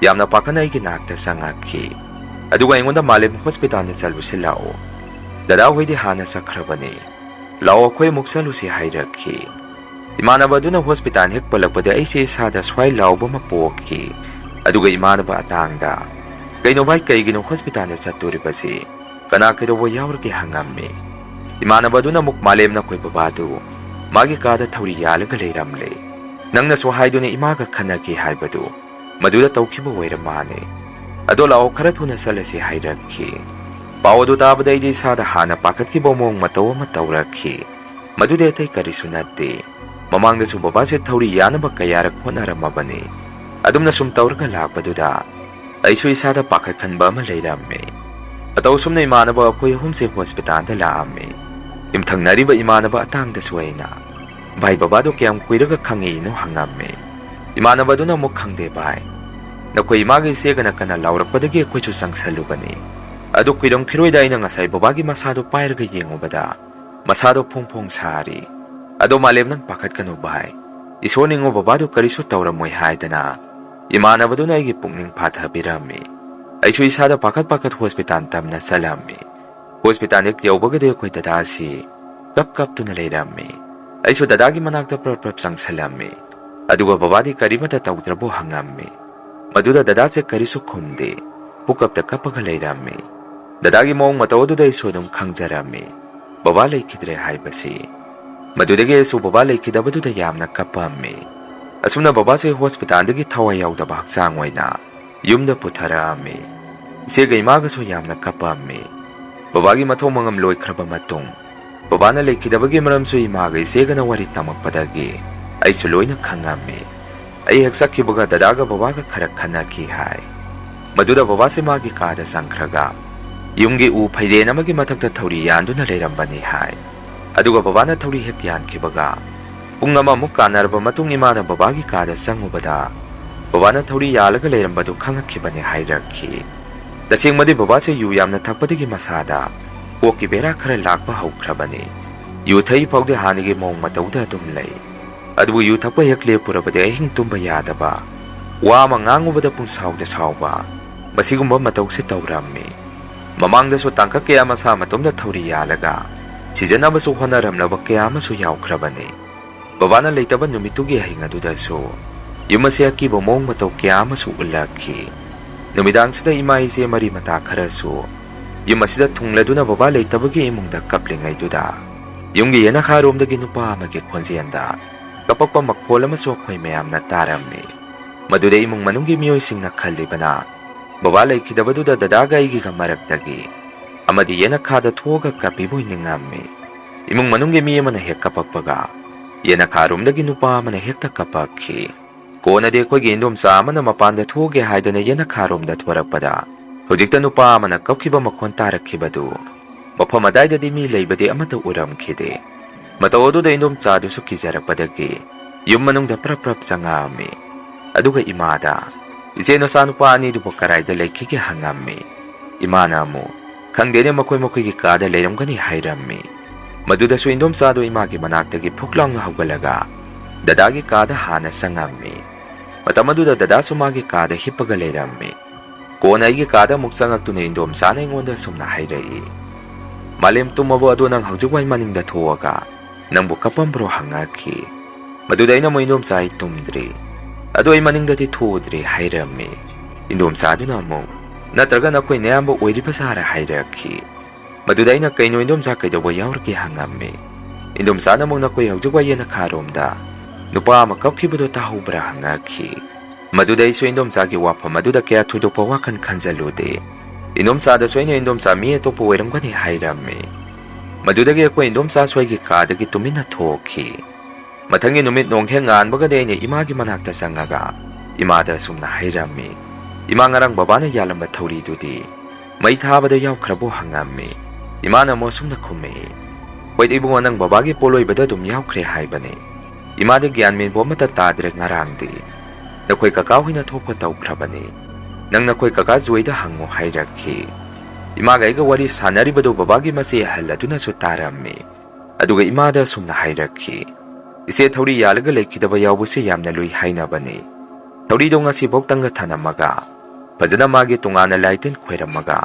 ꯌꯥꯝꯅ ꯄꯥꯈꯠꯅ ꯑꯩꯒꯤ ꯅꯥꯛꯇ ꯆꯪꯉꯛꯈꯤ꯫ ꯑꯗꯨꯒ ꯑꯩꯉꯣꯟꯗ "ꯃꯥꯂꯦꯝ ꯍꯣꯁꯄꯤꯇꯥꯜꯗ ꯆꯠꯂꯨꯁꯤ ꯂꯥꯛꯑꯣ, ꯗꯗꯥ ꯍꯣꯏꯗꯤ ꯍꯥꯟꯅ ꯆꯠꯈ꯭ꯔꯕꯅꯤ, ꯂꯥꯛꯑꯣ ꯑꯩꯈꯣꯏ ꯑꯃꯨꯛ ꯆꯠꯂꯨꯁꯤ" ꯍꯥꯏꯔꯛꯈꯤ꯫ ꯏꯃꯥꯟꯅꯕ ꯑꯗꯨꯅ ꯍꯣꯁꯄꯤꯇꯥꯜ ꯍꯦꯛ ꯄꯜꯂꯛꯄꯗ ꯑꯩꯁꯦ ꯏꯁꯥꯗ ꯁ꯭ꯋꯥꯏ ꯂꯥꯎꯕ ꯑꯃ ꯄꯣꯛꯈꯤ꯫ ꯑꯗꯨꯒ ꯏꯃꯥꯟꯅꯕ ꯑꯇꯥꯡꯗ, "ꯀꯩꯅꯣ ꯚꯥꯏ, ꯀꯩꯒꯤꯅꯣ ꯍꯣꯁꯄꯤꯇꯥꯜꯗ ꯆꯠꯇꯣꯔꯤꯕꯁꯤ? ꯀꯅꯥ ꯀꯩꯗꯧꯕ ꯌꯥꯎꯔꯒꯦ?" ꯍꯪꯉꯝꯃꯤ꯫ ꯏꯃꯥꯟꯅꯕ ꯑꯗꯨꯅ ꯑꯃꯨꯛ, "ꯃꯥꯂꯦꯝ, ꯅꯈꯣꯏ ꯕꯕꯥꯗꯨ ꯃꯥꯒꯤ ꯀꯥꯗ ꯊꯧꯔꯤ ꯌꯥꯜꯂꯒ ꯂꯩꯔꯝꯂꯦ꯫ ꯅꯪꯅꯁꯨ ꯍꯥꯏꯗꯨꯅ ꯏꯃꯥꯒ ꯈꯟꯅꯈꯤ ꯍꯥꯏꯕꯗꯨ ꯃꯗꯨꯗ ꯇꯧꯈꯤꯕ ꯑꯣꯏꯔ ꯃꯥꯅꯦ꯫ ꯑꯗꯣ ꯂꯥꯛꯑꯣ, ꯈꯔ ꯊꯨꯅ ꯆꯠꯂꯁꯤ" ꯍꯥꯏꯔꯛꯈꯤ꯫ ꯄꯥꯎ ꯑꯗꯨ ꯇꯥꯕꯗ ꯑꯩꯗꯤ ꯏꯁꯥꯗ ꯍꯥꯟꯅ ꯄꯥꯈꯠꯈꯤꯕ ꯃꯑꯣꯡ ꯃꯇꯧ ꯑꯃ ꯇꯧꯔꯛꯈꯤ꯫ ꯃꯗꯨꯗꯤ ꯑꯇꯩ ꯀꯔꯤꯁꯨ ꯅꯠꯇꯦ, ꯃꯃꯥꯡꯗꯁꯨ ꯕꯕꯥꯁꯦ ꯊꯧꯔꯤ ꯌꯥꯅꯕ ꯀꯌꯥꯔꯛ ꯍꯣꯠꯅꯔꯝꯃꯕꯅꯤ꯫ ꯑꯗꯨꯝꯅ ꯁꯨꯝ ꯇꯧꯔꯒ ꯂꯥꯛꯄꯗꯨꯗ ꯑꯩꯁꯨ ꯏꯁꯥꯗ ꯄꯥꯈꯠꯍꯟꯕ ꯑꯃ ꯂꯩꯔꯝꯃꯤ꯫ ꯃꯇꯧ ꯑꯁꯨꯝꯅ ꯏꯃꯥꯟꯅꯕ ꯑꯩꯈꯣꯏ ꯑꯍꯨꯝꯁꯦ ꯍꯣꯁꯄꯤꯇꯥꯜꯗ ꯂꯥꯛꯑꯝꯃꯤ꯫ ꯌꯨꯝꯊꯪꯅꯔꯤꯕ ꯏꯃꯥꯟꯅꯕ ꯑꯇꯥꯡꯗꯁꯨ ꯑꯩꯅ, "ꯚꯥꯏ, ꯕꯕꯥꯗꯣ ꯀꯌꯥꯝ ꯀꯨꯏꯔꯒ ꯈꯪꯉꯛꯏꯅꯣ?" ꯍꯪꯉꯝꯃꯤ꯫ ꯏꯃꯥꯟꯅꯕ ꯑꯗꯨꯅ ꯑꯃꯨꯛ, "ꯈꯪꯗꯦ ꯚꯥꯏ, ꯅꯈꯣꯏ ꯏꯃꯥꯒ ꯏꯆꯦꯒꯅ ꯀꯟꯅ ꯂꯥꯎꯔꯛꯄꯗꯒꯤ ꯑꯩꯈꯣꯏꯁꯨ ꯆꯪꯁꯜꯂꯨꯕꯅꯤ꯫ ꯑꯗꯨ ꯀꯨꯏꯔꯝꯈꯤꯔꯣꯏꯗ, ꯑꯩꯅ ꯉꯁꯥꯏ ꯕꯕꯥꯒꯤ ꯃꯁꯥꯗꯣ ꯄꯥꯏꯔꯒ ꯌꯦꯡꯉꯨꯕꯗ ꯃꯁꯥꯗꯣ ꯐꯣꯡ ꯐꯣꯡ ꯁꯥꯔꯤ꯫ ꯑꯗꯣ ꯃꯥꯂꯦꯝ, ꯅꯪ ꯄꯥꯈꯠꯀꯅꯨ ꯚꯥꯏ, ꯏꯁꯣꯔ ꯅꯤꯡꯉꯣ, ꯕꯕꯥꯗꯣ ꯀꯔꯤꯁꯨ ꯇꯧꯔꯝꯃꯣꯏ" ꯍꯥꯏꯗꯅ ꯏꯃꯥꯟꯅꯕꯗꯨꯅ ꯑꯩꯒꯤ ꯄꯨꯛꯅꯤꯡ ꯐꯥꯊꯕꯤꯔꯝꯃꯤ꯫ ꯑꯩꯁꯨ ꯏꯁꯥꯗ ꯄꯥꯈꯠ ꯄꯥꯈꯠ ꯍꯣꯁꯄꯤꯇꯥꯜ ꯇꯝꯅ ꯆꯠꯂꯝꯃꯤ꯫ ꯍꯣꯁꯄꯤꯇꯥꯜ ꯍꯦꯛ ꯌꯧꯕꯒꯗꯤ ꯑꯩꯈꯣꯏ ꯗꯗꯥꯁꯤ ꯀꯞ ꯀꯞꯇꯨꯅ ꯂꯩꯔꯝꯃꯤ꯫ ꯑꯩꯁꯨ ꯗꯗꯥꯒꯤ ꯃꯅꯥꯛꯇ ꯄ꯭ꯔꯞ ꯄ꯭ꯔꯞ ꯆꯪꯁꯜꯂꯝꯃꯤ꯫ ꯑꯗꯨꯒ ꯕꯕꯥꯗꯤ ꯀꯔꯤꯃꯠꯇ ꯇꯧꯗ꯭ꯔꯕꯣ ꯍꯪꯉꯝꯃꯤ꯫ ꯃꯗꯨꯗ ꯗꯗꯥꯁꯦ ꯀꯔꯤꯁꯨ ꯈꯨꯝꯗꯦ, ꯄꯨꯀꯞꯇ ꯀꯞꯄꯒ ꯂꯩꯔꯝꯃꯤ꯫ ꯗꯗꯥꯒꯤ ꯃꯑꯣꯡ ꯃꯇꯧ ꯑꯗꯨꯗ ꯑꯩꯁꯨ ꯑꯗꯨꯝ ꯈꯪꯖꯔꯝꯃꯤ, ꯕꯕꯥ ꯂꯩꯈꯤꯗ꯭ꯔꯦ ꯍꯥꯏꯕꯁꯤ꯫ ꯃꯗꯨꯗꯒꯤ ꯑꯩꯁꯨ ꯕꯕꯥ ꯂꯩꯈꯤꯗꯕꯗꯨꯗ ꯌꯥꯝꯅ ꯀꯞꯄꯝꯃꯤ꯫ ꯑꯁꯨꯝꯅ ꯕꯕꯥꯁꯦ ꯍꯣꯁꯄꯤꯇꯥꯜꯗꯒꯤ ꯊꯋꯥꯏ ꯌꯥꯎꯗꯕ ꯍꯛꯆꯥꯡ ꯑꯣꯏꯅ ꯌꯨꯝꯗ ꯄꯨꯊꯔꯛꯑꯝꯃꯤ꯫ ꯏꯆꯦꯒ ꯏꯃꯥꯒꯁꯨ ꯌꯥꯝꯅ ꯀꯞꯄꯝꯃꯤ꯫ ꯕꯕꯥꯒꯤ ꯃꯊꯧ ꯃꯉꯝ ꯂꯣꯏꯈ꯭ꯔꯕ ꯃꯇꯨꯡ, ꯕꯕꯥꯅ ꯂꯩꯈꯤꯗꯕꯒꯤ ꯃꯔꯝꯁꯨ ꯏꯃꯥꯒ ꯏꯆꯦꯒꯅ ꯋꯥꯔꯤ ꯇꯝꯃꯛꯄꯗꯒꯤ ꯑꯩꯁꯨ ꯂꯣꯏꯅ ꯈꯪꯉꯝꯃꯤ꯫ ꯑꯩ ꯍꯦꯛ ꯆꯠꯈꯤꯕꯒ ꯗꯗꯥꯒ ꯕꯕꯥꯒ ꯈꯔ ꯈꯟꯅꯈꯤ ꯍꯥꯏ꯫ ꯃꯗꯨꯗ ꯕꯕꯥꯁꯦ ꯃꯥꯒꯤ ꯀꯥꯗ ꯆꯪꯈ꯭ꯔꯒ ꯌꯨꯝꯒꯤ ꯎ ꯐꯩꯔꯦꯟ ꯑꯃꯒꯤ ꯃꯊꯛꯇ ꯊꯧꯔꯤ ꯌꯥꯟꯗꯨꯅ ꯂꯩꯔꯝꯕꯅꯤ ꯍꯥꯏ꯫ ꯑꯗꯨꯒ ꯕꯕꯥꯅ ꯊꯧꯔꯤ ꯍꯦꯛ ꯌꯥꯟꯈꯤꯕꯒ ꯄꯨꯡ ꯑꯃꯃꯨꯛ ꯀꯥꯟꯅꯔꯕ ꯃꯇꯨꯡ ꯏꯃꯥꯅ ꯕꯕꯥꯒꯤ ꯀꯥꯗ ꯆꯪꯉꯨꯕꯗ ꯕꯕꯥꯅ ꯊꯧꯔꯤ ꯌꯥꯜꯂꯒ ꯂꯩꯔꯝꯕꯗꯨ ꯈꯪꯉꯛꯈꯤꯕꯅꯤ ꯍꯥꯏꯔꯛꯈꯤ꯫ ꯇꯁꯦꯡꯕꯗꯤ ꯕꯕꯥꯁꯦ ꯌꯨ ꯌꯥꯝꯅ ꯊꯛꯄꯗꯒꯤ ꯃꯁꯥꯗ ꯀꯣꯛꯀꯤ ꯕꯦꯔꯥ ꯈꯔ ꯂꯥꯛꯄ ꯍꯧꯈ꯭ꯔꯕꯅꯤ꯫ ꯌꯨ ꯊꯛꯏ ꯐꯥꯎꯗꯤ ꯍꯥꯟꯅꯒꯤ ꯃꯑꯣꯡ ꯃꯇꯧꯗ ꯑꯗꯨꯝ ꯂꯩ꯫ ꯑꯗꯨꯕꯨ ꯌꯨ ꯊꯛꯄ ꯍꯦꯛ ꯂꯦꯞꯄꯨꯔꯕꯗꯤ ꯑꯍꯤꯡ ꯇꯨꯝꯕ ꯌꯥꯗꯕ, ꯋꯥ ꯑꯃ ꯉꯥꯡꯉꯨꯕꯗ ꯄꯨꯡꯁꯥꯎꯗ ꯁꯥꯎꯕ, ꯃꯁꯤꯒꯨꯝꯕ ꯃꯇꯧꯁꯤ ꯇꯧꯔꯝꯃꯤ꯫ ꯃꯃꯥꯡꯗꯁꯨ ꯇꯥꯡꯀꯛ ꯀꯌꯥ ꯃꯁꯥ ꯃꯇꯣꯝꯗ ꯊꯧꯔꯤ ꯌꯥꯜꯂꯒ ꯁꯤꯖꯤꯟꯅꯕꯁꯨ ꯍꯣꯠꯅꯔꯝꯂꯕ ꯀꯌꯥ ꯑꯃꯁꯨ ꯌꯥꯎꯈ꯭ꯔꯕꯅꯤ꯫ ꯕꯕꯥꯅ ꯂꯩꯇꯕ ꯅꯨꯃꯤꯠꯇꯨꯒꯤ ꯑꯍꯤꯡ ꯑꯗꯨꯗꯁꯨ ꯌꯨꯝ ꯑꯁꯤ ꯑꯀꯤꯕ ꯃꯑꯣꯡ ꯃꯇꯧ ꯀꯌꯥ ꯑꯃꯁꯨ ꯎꯠꯂꯛꯈꯤ꯫ ꯅꯨꯃꯤꯗꯥꯡꯁꯤꯗ ꯏꯃꯥ ꯏꯆꯦ ꯃꯔꯤ ꯃꯇꯥ ꯈꯔꯁꯨ ꯌꯨꯝ ꯑꯁꯤꯗ ꯊꯨꯡꯂꯗꯨꯅ ꯕꯕꯥ ꯂꯩꯇꯕꯒꯤ ꯏꯃꯨꯡꯗ ꯀꯞꯂꯤꯉꯩꯗꯨꯗ ꯌꯨꯝꯒꯤ ꯌꯦꯅꯈꯥꯔꯣꯝꯗꯒꯤ ꯅꯨꯄꯥ ꯑꯃꯒꯤ ꯈꯣꯟꯖꯦꯜꯗ ꯀꯄꯛꯄ ꯃꯈꯣꯜ ꯑꯃꯁꯨ ꯑꯩꯈꯣꯏ ꯃꯌꯥꯝꯅ ꯇꯥꯔꯝꯃꯤ꯫ ꯃꯗꯨꯗ ꯏꯃꯨꯡ ꯃꯅꯨꯡꯒꯤ ꯃꯤꯑꯣꯏꯁꯤꯡꯅ ꯈꯜꯂꯤꯕꯅ ꯕꯕꯥ ꯂꯩꯈꯤꯗꯕꯗꯨꯗ ꯗꯗꯥꯒ ꯑꯩꯒꯤꯒ ꯃꯔꯛꯇꯒꯤ ꯑꯃꯗꯤ ꯌꯦꯅꯈꯥꯗ ꯊꯣꯛꯑꯒ ꯀꯞꯄꯤꯕ ꯑꯣꯏꯅ ꯅꯤꯡꯉꯝꯃꯤ꯫ ꯏꯃꯨꯡ ꯃꯅꯨꯡꯒꯤ ꯃꯤ ꯑꯃꯅ ꯍꯦꯛ ꯀꯞꯄꯛꯄꯒ ꯌꯦꯅꯈꯥꯔꯣꯝꯗꯒꯤ ꯅꯨꯄꯥ ꯑꯃꯅ ꯍꯦꯛꯇ ꯀꯞꯄꯛꯈꯤ꯫ ꯀꯣꯟꯅꯗꯤ ꯑꯩꯈꯣꯏꯒꯤ ꯏꯟꯗꯣꯝꯆꯥ ꯑꯃꯅ ꯃꯄꯥꯟꯗ ꯊꯣꯛꯎꯒꯦ ꯍꯥꯏꯗꯅ ꯌꯦꯅꯈꯥꯔꯣꯝꯗ ꯊꯣꯔꯛꯄꯗ ꯍꯧꯖꯤꯛꯇ ꯅꯨꯄꯥ ꯑꯃꯅ ꯀꯞꯈꯤꯕ ꯃꯈꯣꯟ ꯇꯥꯔꯛꯈꯤꯕꯗꯨ ꯃꯐꯝ ꯑꯗꯥꯏꯗꯗꯤ ꯃꯤ ꯂꯩꯕꯗꯤ ꯑꯃꯠꯇ ꯎꯔꯝꯈꯤꯗꯦ꯫ ꯃꯇꯧ ꯑꯗꯨꯗ ꯏꯟꯗꯣꯝꯆꯥꯗꯨꯁꯨ ꯀꯤꯖꯔꯛꯄꯗꯒꯤ ꯌꯨꯝ ꯃꯅꯨꯡꯗ ꯄ꯭ꯔꯞ ꯄ꯭ꯔꯞ ꯆꯪꯉꯛꯑꯝꯃꯤ꯫ ꯑꯗꯨꯒ ꯏꯃꯥꯗ, "ꯏꯆꯦ ꯅꯆꯥꯅꯨꯄꯥ ꯑꯅꯤꯗꯨꯕꯨ ꯀꯔꯥꯏꯗ ꯂꯩꯈꯤꯒꯦ?" ꯍꯪꯉꯝꯃꯤ꯫ ꯏꯃꯥꯅ ꯑꯃꯨꯛ, "ꯈꯪꯗꯦꯅꯦ, ꯃꯈꯣꯏ ꯃꯈꯣꯏꯒꯤ ꯀꯥꯗ ꯂꯩꯔꯝꯒꯅꯤ" ꯍꯥꯏꯔꯝꯃꯤ꯫ ꯃꯗꯨꯗꯁꯨ ꯏꯟꯗꯣꯝꯆꯥꯗꯨ ꯏꯃꯥꯒꯤ ꯃꯅꯥꯛꯇꯒꯤ ꯐꯨꯛ ꯂꯥꯎꯅ ꯍꯧꯒꯠꯂꯒ ꯗꯗꯥꯒꯤ ꯀꯥꯗ ꯍꯥꯟꯅ ꯆꯪꯉꯝꯃꯤ꯫ ꯃꯇꯝ ꯑꯗꯨꯗ ꯗꯗꯥꯁꯨ ꯃꯥꯒꯤ ꯀꯥꯗ ꯍꯤꯞꯄꯒ ꯂꯩꯔꯝꯃꯤ꯫ ꯀꯣꯟꯅ ꯑꯩꯒꯤ ꯀꯥꯗ ꯑꯃꯨꯛ ꯆꯪꯉꯛꯇꯨꯅ ꯏꯟꯗꯣꯝꯆꯥꯅ ꯑꯩꯉꯣꯟꯗ ꯑꯁꯨꯝꯅ ꯍꯥꯏꯔꯛꯏ, "ꯃꯥꯂꯦꯝ ꯇꯨꯝꯃꯕꯣ? ꯑꯗꯣ ꯅꯪ ꯍꯧꯖꯤꯛ ꯋꯥꯏ ꯃꯅꯤꯡꯗ ꯊꯣꯛꯑꯒ ꯅꯪꯕꯨ ꯀꯞꯄꯝꯕ꯭ꯔꯣ?" ꯍꯪꯉꯛꯈꯤ꯫ ꯃꯗꯨꯗ ꯑꯩꯅ ꯑꯃꯨꯛ, "ꯏꯟꯗꯣꯝꯆꯥ, ꯑꯩ ꯇꯨꯝꯗ꯭ꯔꯤ, ꯑꯗꯣ ꯑꯩ ꯃꯅꯤꯡꯗꯗꯤ ꯊꯣꯛꯎꯗ꯭ꯔꯤ" ꯍꯥꯏꯔꯝꯃꯤ꯫ ꯏꯟꯗꯣꯝꯆꯥꯗꯨꯅ ꯑꯃꯨꯛ, "ꯅꯠꯇ꯭ꯔꯒ ꯅꯈꯣꯏ ꯅꯌꯥꯝꯕ ꯑꯣꯏꯔꯤꯕ ꯖꯥꯔ?" ꯍꯥꯏꯔꯛꯈꯤ꯫ ꯃꯗꯨꯗ ꯑꯩꯅ, "ꯀꯩꯅꯣ ꯏꯟꯗꯣꯝꯆꯥ, ꯀꯩꯗꯧꯕ ꯌꯥꯎꯔꯒꯦ?" ꯍꯪꯉꯝꯃꯤ꯫ ꯏꯟꯗꯣꯝꯆꯥꯅ ꯑꯃꯨꯛ, "ꯅꯈꯣꯏ ꯍꯧꯖꯤꯛ ꯋꯥꯏ ꯌꯦꯅꯈꯥꯔꯣꯝꯗ ꯅꯨꯄꯥ ꯑꯃ ꯀꯞꯈꯤꯕꯗꯣ ꯇꯥꯍꯧꯕ꯭ꯔꯥ?" ꯍꯪꯉꯛꯈꯤ꯫ ꯃꯗꯨꯗ ꯑꯩꯁꯨ ꯏꯟꯗꯣꯝꯆꯥꯒꯤ ꯋꯥꯐꯝ ꯑꯗꯨꯗ ꯀꯌꯥ ꯊꯣꯏꯗꯣꯛꯄ ꯋꯥꯈꯜ ꯈꯟꯖꯜꯂꯨꯗꯦ꯫ ꯏꯟꯗꯣꯝꯆꯥꯗꯁꯨ ꯑꯩꯅ, "ꯏꯟꯗꯣꯝꯆꯥ, ꯃꯤ ꯑꯇꯣꯞꯄ ꯑꯣꯏꯔꯝꯒꯅꯤ" ꯍꯥꯏꯔꯝꯃꯤ꯫ ꯃꯗꯨꯗꯒꯤ ꯑꯩꯈꯣꯏ ꯏꯟꯗꯣꯝꯆꯥꯁꯨ ꯑꯩꯒꯤ ꯀꯥꯗꯒꯤ ꯇꯨꯃꯤꯟꯅ ꯊꯣꯛꯈꯤ꯫ ꯃꯊꯪꯒꯤ ꯅꯨꯃꯤꯠ ꯅꯣꯡ ꯍꯦꯛ ꯉꯥꯟꯕꯒꯗꯤ ꯑꯩꯅ ꯏꯃꯥꯒꯤ ꯃꯅꯥꯛꯇ ꯆꯪꯉꯒ ꯏꯃꯥꯗ ꯑꯁꯨꯝꯅ ꯍꯥꯏꯔꯝꯃꯤ, "ꯏꯃꯥ, ꯉꯔꯥꯡ ꯕꯕꯥꯅ ꯌꯥꯜꯂꯝꯕ ꯊꯧꯔꯤꯗꯨꯗꯤ ꯃꯩ ꯊꯥꯕꯗ ꯌꯥꯎꯈ꯭ꯔꯕꯣ?" ꯍꯪꯉꯝꯃꯤ꯫ ꯏꯃꯥꯅ ꯑꯃꯨꯛ ꯑꯁꯨꯝꯅ ꯈꯨꯝꯃꯛꯏ, "ꯍꯣꯏ ꯏꯕꯨꯡꯉꯣ, ꯅꯪ ꯕꯕꯥꯒꯤ ꯄꯣꯠꯂꯣꯏꯕꯗ ꯑꯗꯨꯝ ꯌꯥꯎꯈ꯭ꯔꯦ ꯍꯥꯏꯕꯅꯤ꯫ ꯏꯃꯥꯗꯤ ꯒ꯭ꯌꯥꯟ ꯃꯦꯟꯕꯨ ꯑꯃꯠꯇ ꯇꯥꯗ꯭ꯔꯦ꯫ ꯉꯔꯥꯡꯗꯤ ꯅꯈꯣꯏ ꯀꯀꯥ ꯍꯣꯏꯅ ꯊꯣꯛꯄ ꯇꯧꯈ꯭ꯔꯕꯅꯤ꯫ ꯅꯪ ꯅꯈꯣꯏ ꯀꯀꯥ ꯖꯣꯏꯗ ꯍꯪꯉꯨ" ꯍꯥꯏꯔꯛꯈꯤ꯫ ꯏꯃꯥꯒ ꯑꯩꯒ ꯋꯥꯔꯤ ꯁꯥꯟꯅꯔꯤꯕꯗꯨ ꯕꯕꯥꯒꯤ ꯃꯆꯦ ꯑꯍꯜ ꯑꯗꯨꯅꯁꯨ ꯇꯥꯔꯝꯃꯤ꯫ ꯑꯗꯨꯒ ꯏꯃꯥꯗ ꯑꯁꯨꯝꯅ ꯍꯥꯏꯔꯛꯈꯤ, ꯏꯆꯦ, ꯊꯧꯔꯤ ꯌꯥꯜꯂꯒ ꯂꯩꯈꯤꯗꯕ ꯌꯥꯎꯕꯁꯦ ꯌꯥꯝꯅ ꯂꯨꯏ ꯍꯥꯏꯅꯕꯅꯤ꯫ ꯊꯧꯔꯤꯗꯣ ꯉꯁꯤꯐꯥꯎꯇꯪꯒ ꯊꯅꯝꯃꯒ, ꯐꯖꯅ ꯃꯥꯒꯤ ꯇꯣꯉꯥꯟꯅ ꯂꯥꯏꯇꯤꯟ ꯈꯣꯏꯔꯝꯃꯒ,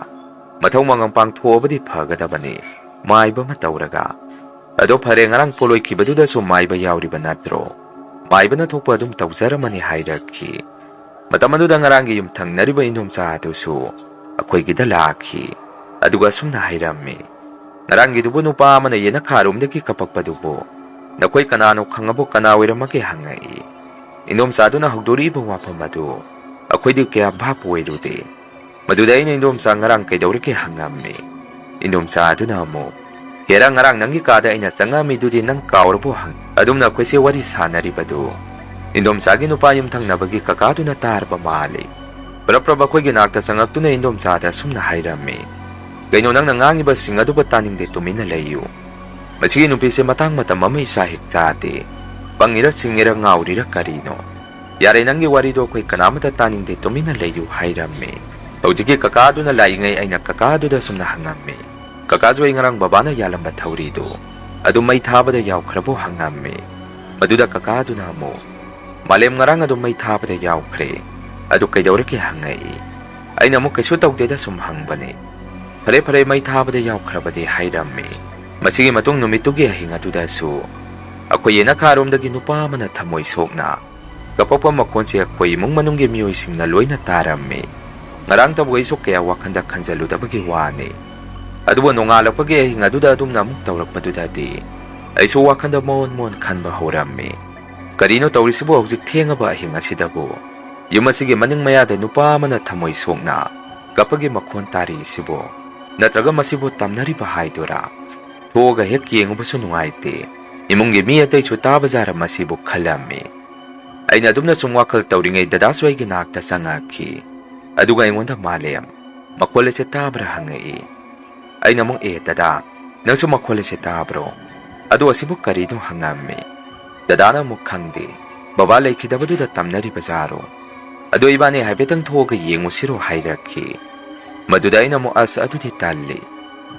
ꯃꯊꯧ ꯃꯉꯝ ꯄꯥꯡꯊꯣꯛꯑꯕꯗꯤ ꯐꯒꯗꯕꯅꯤ, ꯃꯥꯏꯕ ꯑꯃ ꯇꯧꯔꯒ꯫ ꯑꯗꯣ ꯐꯔꯦ, ꯉꯔꯥꯡ ꯄꯣꯂꯣꯏꯈꯤꯕꯗꯨꯗꯁꯨ ꯃꯥꯏꯕ ꯌꯥꯎꯔꯤꯕ ꯅꯠꯇ꯭ꯔꯣ? ꯃꯥꯏꯕꯅ ꯊꯣꯛꯄ ꯑꯗꯨꯝ ꯇꯧꯖꯔꯝꯃꯅꯤ ꯍꯥꯏꯔꯛꯈꯤ꯫ ꯃꯇꯝ ꯑꯗꯨꯗ ꯉꯔꯥꯡꯒꯤ ꯌꯨꯝꯊꯪꯅꯔꯤꯕ ꯏꯟꯗꯣꯝꯆꯥ ꯑꯗꯨꯁꯨ ꯑꯩꯈꯣꯏꯒꯤꯗ ꯂꯥꯛꯈꯤ꯫ ꯑꯗꯨꯒ ꯑꯁꯨꯝꯅ ꯍꯥꯏꯔꯝꯃꯤ, "ꯉꯔꯥꯡꯒꯤꯗꯨꯕꯨ ꯅꯨꯄꯥ ꯑꯃꯅ ꯌꯦꯅꯈꯥꯔꯣꯝꯗꯒꯤ ꯀꯞꯄꯛꯄꯗꯨꯕꯨ ꯅꯈꯣꯏ ꯀꯅꯥꯅꯣ ꯈꯪꯉꯕꯣ? ꯀꯅꯥ ꯑꯣꯏꯔꯝꯃꯒꯦ?" ꯍꯪꯉꯛꯏ꯫ ꯏꯟꯗꯣꯝꯆꯥꯗꯨꯅ ꯍꯧꯗꯣꯔꯛꯏꯕ ꯋꯥꯐꯝ ꯑꯗꯨ ꯑꯩꯈꯣꯏꯗꯤ ꯀꯌꯥ ꯚꯥꯞ ꯑꯣꯏꯔꯨꯗꯦ꯫ ꯃꯗꯨꯗ ꯑꯩꯅ ꯏꯟꯗꯣꯝꯆꯥ ꯉꯔꯥꯡ ꯀꯩꯗꯧꯔꯒꯦ ꯍꯪꯉꯝꯃꯤ꯫ ꯏꯟꯗꯣꯝꯆꯥ ꯑꯗꯨꯅ ꯑꯃꯨꯛ, "ꯍꯦꯔꯥ, ꯉꯔꯥꯡ ꯅꯪꯒꯤ ꯀꯥꯗ ꯑꯩꯅ ꯆꯪꯉꯝꯃꯤꯗꯨꯗꯤ ꯅꯪ ꯀꯥꯎꯔꯕꯣ?" ꯍꯪ-, ꯑꯗꯨꯝꯅ ꯑꯩꯈꯣꯏꯁꯦ ꯋꯥꯔꯤ ꯁꯥꯟꯅꯔꯤꯕꯗꯨ ꯏꯟꯗꯣꯝꯆꯥꯒꯤ ꯅꯨꯄꯥ ꯌꯨꯝꯊꯪꯅꯕꯒꯤ ꯀꯀꯥꯗꯨꯅ ꯇꯥꯔꯕ ꯃꯥꯜꯂꯤ꯫ ꯄ꯭ꯔꯞ ꯄ꯭ꯔꯞ ꯑꯩꯈꯣꯏꯒꯤ ꯅꯥꯛꯇ ꯆꯪꯉꯛꯇꯨꯅ ꯏꯟꯗꯣꯝꯆꯥꯗ ꯑꯁꯨꯝꯅ ꯍꯥꯏꯔꯝꯃꯤ, "ꯀꯩꯅꯣ, ꯅꯪꯅ ꯉꯥꯡꯉꯤꯕꯁꯤꯡ ꯑꯗꯨꯕꯨ ꯇꯥꯅꯤꯡꯗꯦ, ꯇꯨꯃꯤꯟꯅ ꯂꯩꯌꯨ꯫ ꯃꯁꯤꯒꯤ ꯅꯨꯄꯤꯁꯦ ꯃꯇꯥꯡ ꯃꯇꯝ ꯑꯃ ꯏꯆꯥ ꯍꯦꯛ ꯆꯥꯗꯦ꯫ ꯄꯪꯉꯤꯔ ꯁꯤꯡꯉꯤꯔ ꯉꯥꯎꯔꯤꯔ ꯀꯔꯤꯅꯣ? ꯌꯥꯔꯦ, ꯅꯪꯒꯤ ꯋꯥꯔꯤꯗꯣ ꯑꯩꯈꯣꯏ ꯀꯅꯥꯃꯠꯇ ꯇꯥꯅꯤꯡꯗꯦ, ꯇꯨꯃꯤꯟꯅ ꯂꯩꯌꯨ" ꯍꯥꯏꯔꯝꯃꯤ꯫ ꯍꯧꯖꯤꯛꯀꯤ ꯀꯀꯥꯗꯨꯅ ꯂꯥꯛꯏꯉꯩ ꯑꯩꯅ ꯀꯀꯥꯗꯨꯗ ꯑꯁꯨꯝꯅ ꯍꯪꯉꯝꯃꯤ, "ꯀꯀꯥꯁꯨ, ꯑꯩ ꯉꯔꯥꯡ ꯕꯕꯥꯅ ꯌꯥꯜꯂꯝꯕ ꯊꯧꯔꯤꯗꯨ ꯑꯗꯨ ꯃꯩ ꯊꯥꯕꯗ ꯌꯥꯎꯈ꯭ꯔꯕꯣ?" ꯍꯪꯉꯝꯃꯤ꯫ ꯃꯗꯨꯗ ꯀꯀꯥꯗꯨꯅ ꯑꯃꯨꯛ, "ꯃꯥꯂꯦꯝ, ꯉꯔꯥꯡ ꯑꯗꯨꯝ ꯃꯩ ꯊꯥꯕꯗ ꯌꯥꯎꯈ꯭ꯔꯦ꯫ ꯑꯗꯨ ꯀꯩꯗꯧꯔꯒꯦ?" ꯍꯪꯉꯛꯏ꯫ ꯑꯩꯅ ꯑꯃꯨꯛ, "ꯀꯩꯁꯨ ꯇꯧꯗꯦꯗ, ꯁꯨꯝ ꯍꯪꯕꯅꯤ"꯫ "ꯐꯔꯦ ꯐꯔꯦ, ꯃꯩ ꯊꯥꯕꯗ ꯌꯥꯎꯈ꯭ꯔꯕꯗꯤ" ꯍꯥꯏꯔꯝꯃꯤ꯫ ꯃꯁꯤꯒꯤ ꯃꯇꯨꯡ ꯅꯨꯃꯤꯠꯇꯨꯒꯤ ꯑꯍꯤꯡ ꯑꯗꯨꯗꯁꯨ ꯑꯩꯈꯣꯏ ꯌꯦꯅꯈꯥꯔꯣꯝꯗꯒꯤ ꯅꯨꯄꯥ ꯑꯃꯅ ꯊꯃꯣꯏ ꯁꯣꯛꯅ ꯀꯞꯄꯛꯄ ꯃꯈꯣꯟꯁꯦ ꯑꯩꯈꯣꯏ ꯏꯃꯨꯡ ꯃꯅꯨꯡꯒꯤ ꯃꯤꯑꯣꯏꯁꯤꯡꯅ ꯂꯣꯏꯅ ꯇꯥꯔꯝꯃꯤ꯫ ꯉꯔꯥꯡꯇꯕꯨ ꯑꯩꯁꯨ ꯀꯌꯥ ꯋꯥꯈꯟꯗ ꯈꯟꯖꯜꯂꯨꯗꯕꯒꯤ ꯋꯥꯅꯤ꯫ ꯑꯗꯨꯕꯨ ꯅꯣꯡꯉꯥꯜꯂꯛꯄꯒꯤ ꯑꯍꯤꯡ ꯑꯗꯨꯗ ꯑꯗꯨꯝꯅ ꯑꯃꯨꯛ ꯇꯧꯔꯛꯄꯗꯨꯗꯗꯤ ꯑꯩꯁꯨ ꯋꯥꯈꯟꯗ ꯃꯣꯟ ꯃꯣꯟ ꯈꯟꯕ ꯍꯧꯔꯝꯃꯤ꯫ "ꯀꯔꯤꯅꯣ ꯇꯧꯔꯤꯁꯤꯕꯨ ꯍꯧꯖꯤꯛ ꯊꯦꯡꯉꯕ ꯑꯍꯤꯡ ꯑꯁꯤꯗꯕꯨ? ꯌꯨꯝ ꯑꯁꯤꯒꯤ ꯃꯅꯤꯡ ꯃꯌꯥꯗ ꯅꯨꯄꯥ ꯑꯃꯅ ꯊꯃꯣꯏ ꯁꯣꯛꯅ ꯀꯞꯄꯒꯤ ꯃꯈꯣꯟ ꯇꯥꯔꯤꯁꯤꯕꯨ? ꯅꯠꯇ꯭ꯔꯒ ꯃꯁꯤꯕꯨ ꯇꯝꯅꯔꯤꯕ ꯍꯥꯏꯗꯣꯏꯔꯥ? ꯊꯣꯛꯑꯒ ꯍꯦꯛ ꯌꯦꯡꯉꯨꯕꯁꯨ ꯅꯨꯡꯉꯥꯏꯇꯦ꯫ ꯏꯃꯨꯡꯒꯤ ꯃꯤ ꯑꯇꯩꯁꯨ ꯇꯥꯕꯖꯥꯔ ꯃꯁꯤꯕꯨ?" ꯈꯜꯂꯝꯃꯤ꯫ ꯑꯩꯅ ꯑꯗꯨꯝꯅ ꯁꯨꯝ ꯋꯥꯈꯜ ꯇꯧꯔꯤꯉꯩ ꯗꯗꯥꯁꯨ ꯑꯩꯒꯤ ꯅꯥꯛꯇ ꯆꯪꯉꯛꯈꯤ꯫ ꯑꯗꯨꯒ ꯑꯩꯉꯣꯟꯗ, "ꯃꯥꯂꯦꯝ, ꯃꯈꯣꯜ ꯑꯁꯦ ꯇꯥꯕ꯭ꯔꯥ?" ꯍꯪꯉꯛꯏ꯫ ꯑꯩꯅ ꯑꯃꯨꯛ, "ꯑꯦ ꯗꯗꯥ, ꯅꯪꯁꯨ ꯃꯈꯣꯜ ꯑꯁꯦ ꯇꯥꯕ꯭ꯔꯣ? ꯑꯗꯣ ꯑꯁꯤꯕꯨ ꯀꯔꯤꯅꯣ?" ꯍꯪꯉꯝꯃꯤ꯫ ꯗꯗꯥꯅ ꯑꯃꯨꯛ, "ꯈꯪꯗꯦ, ꯕꯕꯥ ꯂꯩꯈꯤꯗꯕꯗꯨꯗ ꯇꯝꯅꯔꯤꯕꯖꯥꯔꯣ? ꯑꯗꯣ ꯏꯕꯥꯅꯤ ꯍꯥꯏꯐꯦꯠꯇꯪ ꯊꯣꯛꯑꯒ ꯌꯦꯡꯉꯨꯁꯤꯔꯣ?" ꯍꯥꯏꯔꯛꯈꯤ꯫ ꯃꯗꯨꯗ ꯑꯩꯅ ꯑꯃꯨꯛ, "ꯑꯁ, ꯑꯗꯨꯗꯤ ꯇꯜꯂꯤ꯫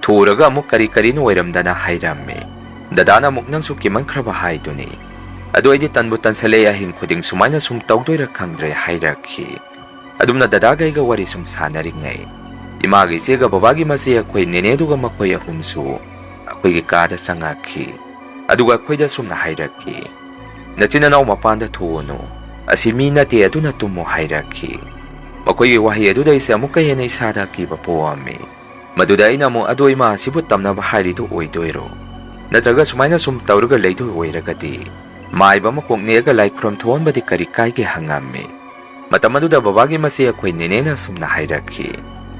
ꯊꯨꯔꯒ ꯑꯃꯨꯛ ꯀꯔꯤ ꯀꯔꯤꯅꯣ ꯑꯣꯏꯔꯝꯗꯅ" ꯍꯥꯏꯔꯝꯃꯤ꯫ ꯗꯗꯥꯅ ꯑꯃꯨꯛ, "ꯅꯪꯁꯨ ꯀꯤꯃꯟꯈ꯭ꯔꯕ ꯍꯥꯏꯗꯨꯅꯤ꯫ "ꯑꯗꯨ ꯑꯩꯗꯤ ꯇꯟꯕꯨ ꯇꯟꯁꯜꯂꯛꯑꯦ, ꯑꯍꯤꯡ ꯈꯨꯗꯤꯡ ꯁꯨꯃꯥꯏꯅ ꯁꯨꯝ ꯇꯧꯗꯣꯏꯔꯥ ꯈꯪꯗ꯭ꯔꯦ" ꯍꯥꯏꯔꯛꯈꯤ꯫ ꯑꯗꯨꯝꯅ ꯗꯗꯥꯒ ꯑꯩꯒ ꯋꯥꯔꯤ ꯁꯨꯝ ꯁꯥꯟꯅꯔꯤꯉꯩ, ꯏꯃꯥꯒ ꯏꯆꯦꯒ ꯕꯕꯥꯒꯤ ꯃꯆꯦ ꯑꯩꯈꯣꯏ ꯅꯦꯅꯦꯗꯨꯒ ꯃꯈꯣꯏ ꯑꯍꯨꯝꯁꯨ ꯑꯩꯈꯣꯏꯒꯤ ꯀꯥꯗ ꯆꯪꯉꯛꯈꯤ꯫ ꯑꯗꯨꯒ ꯑꯩꯈꯣꯏꯗ ꯑꯁꯨꯝꯅ ꯍꯥꯏꯔꯛꯈꯤ, "ꯅꯆꯤꯟ ꯅꯅꯥꯎ ꯃꯄꯥꯟꯗ ꯊꯣꯛꯎꯅꯨ, ꯑꯁꯤ ꯃꯤ ꯅꯠꯇꯦ, ꯑꯗꯨꯅ ꯇꯨꯝꯃꯨ" ꯍꯥꯏꯔꯛꯈꯤ꯫ ꯃꯈꯣꯏꯒꯤ ꯋꯥꯍꯩ ꯑꯗꯨꯗ ꯑꯩꯁꯦ ꯑꯃꯨꯛꯀ ꯍꯦꯟꯅ ꯏꯁꯥꯗ ꯑꯀꯤꯕ ꯄꯣꯛꯑꯝꯃꯤ꯫ ꯃꯗꯨꯗ ꯑꯩꯅ ꯑꯃꯨꯛ, "ꯑꯗꯣ ꯏꯃꯥ, ꯑꯁꯤꯕꯨ ꯇꯝꯅꯕ ꯍꯥꯏꯔꯤꯗꯨ ꯑꯣꯏꯗꯣꯏꯔꯣ? ꯅꯠꯇ꯭ꯔꯒ ꯁꯨꯃꯥꯏꯅ ꯁꯨꯝ ꯇꯧꯔꯒ ꯂꯩꯗꯣꯏ ꯑꯣꯏꯔꯒꯗꯤ ꯃꯥꯏꯕ ꯑꯃ ꯀꯣꯛ ꯅꯦꯛꯑꯒ ꯂꯥꯏ ꯈꯨꯔꯨꯝ ꯊꯣꯛꯍꯟꯕꯗꯤ ꯀꯔꯤ ꯀꯥꯏꯒꯦ?" ꯍꯪꯉꯝꯃꯤ꯫ ꯃꯇꯝ ꯑꯗꯨꯗ ꯕꯕꯥꯒꯤ ꯃꯆꯦ ꯑꯩꯈꯣꯏ ꯅꯦꯅꯦꯅ ꯑꯁꯨꯝꯅ ꯍꯥꯏꯔꯛꯈꯤ,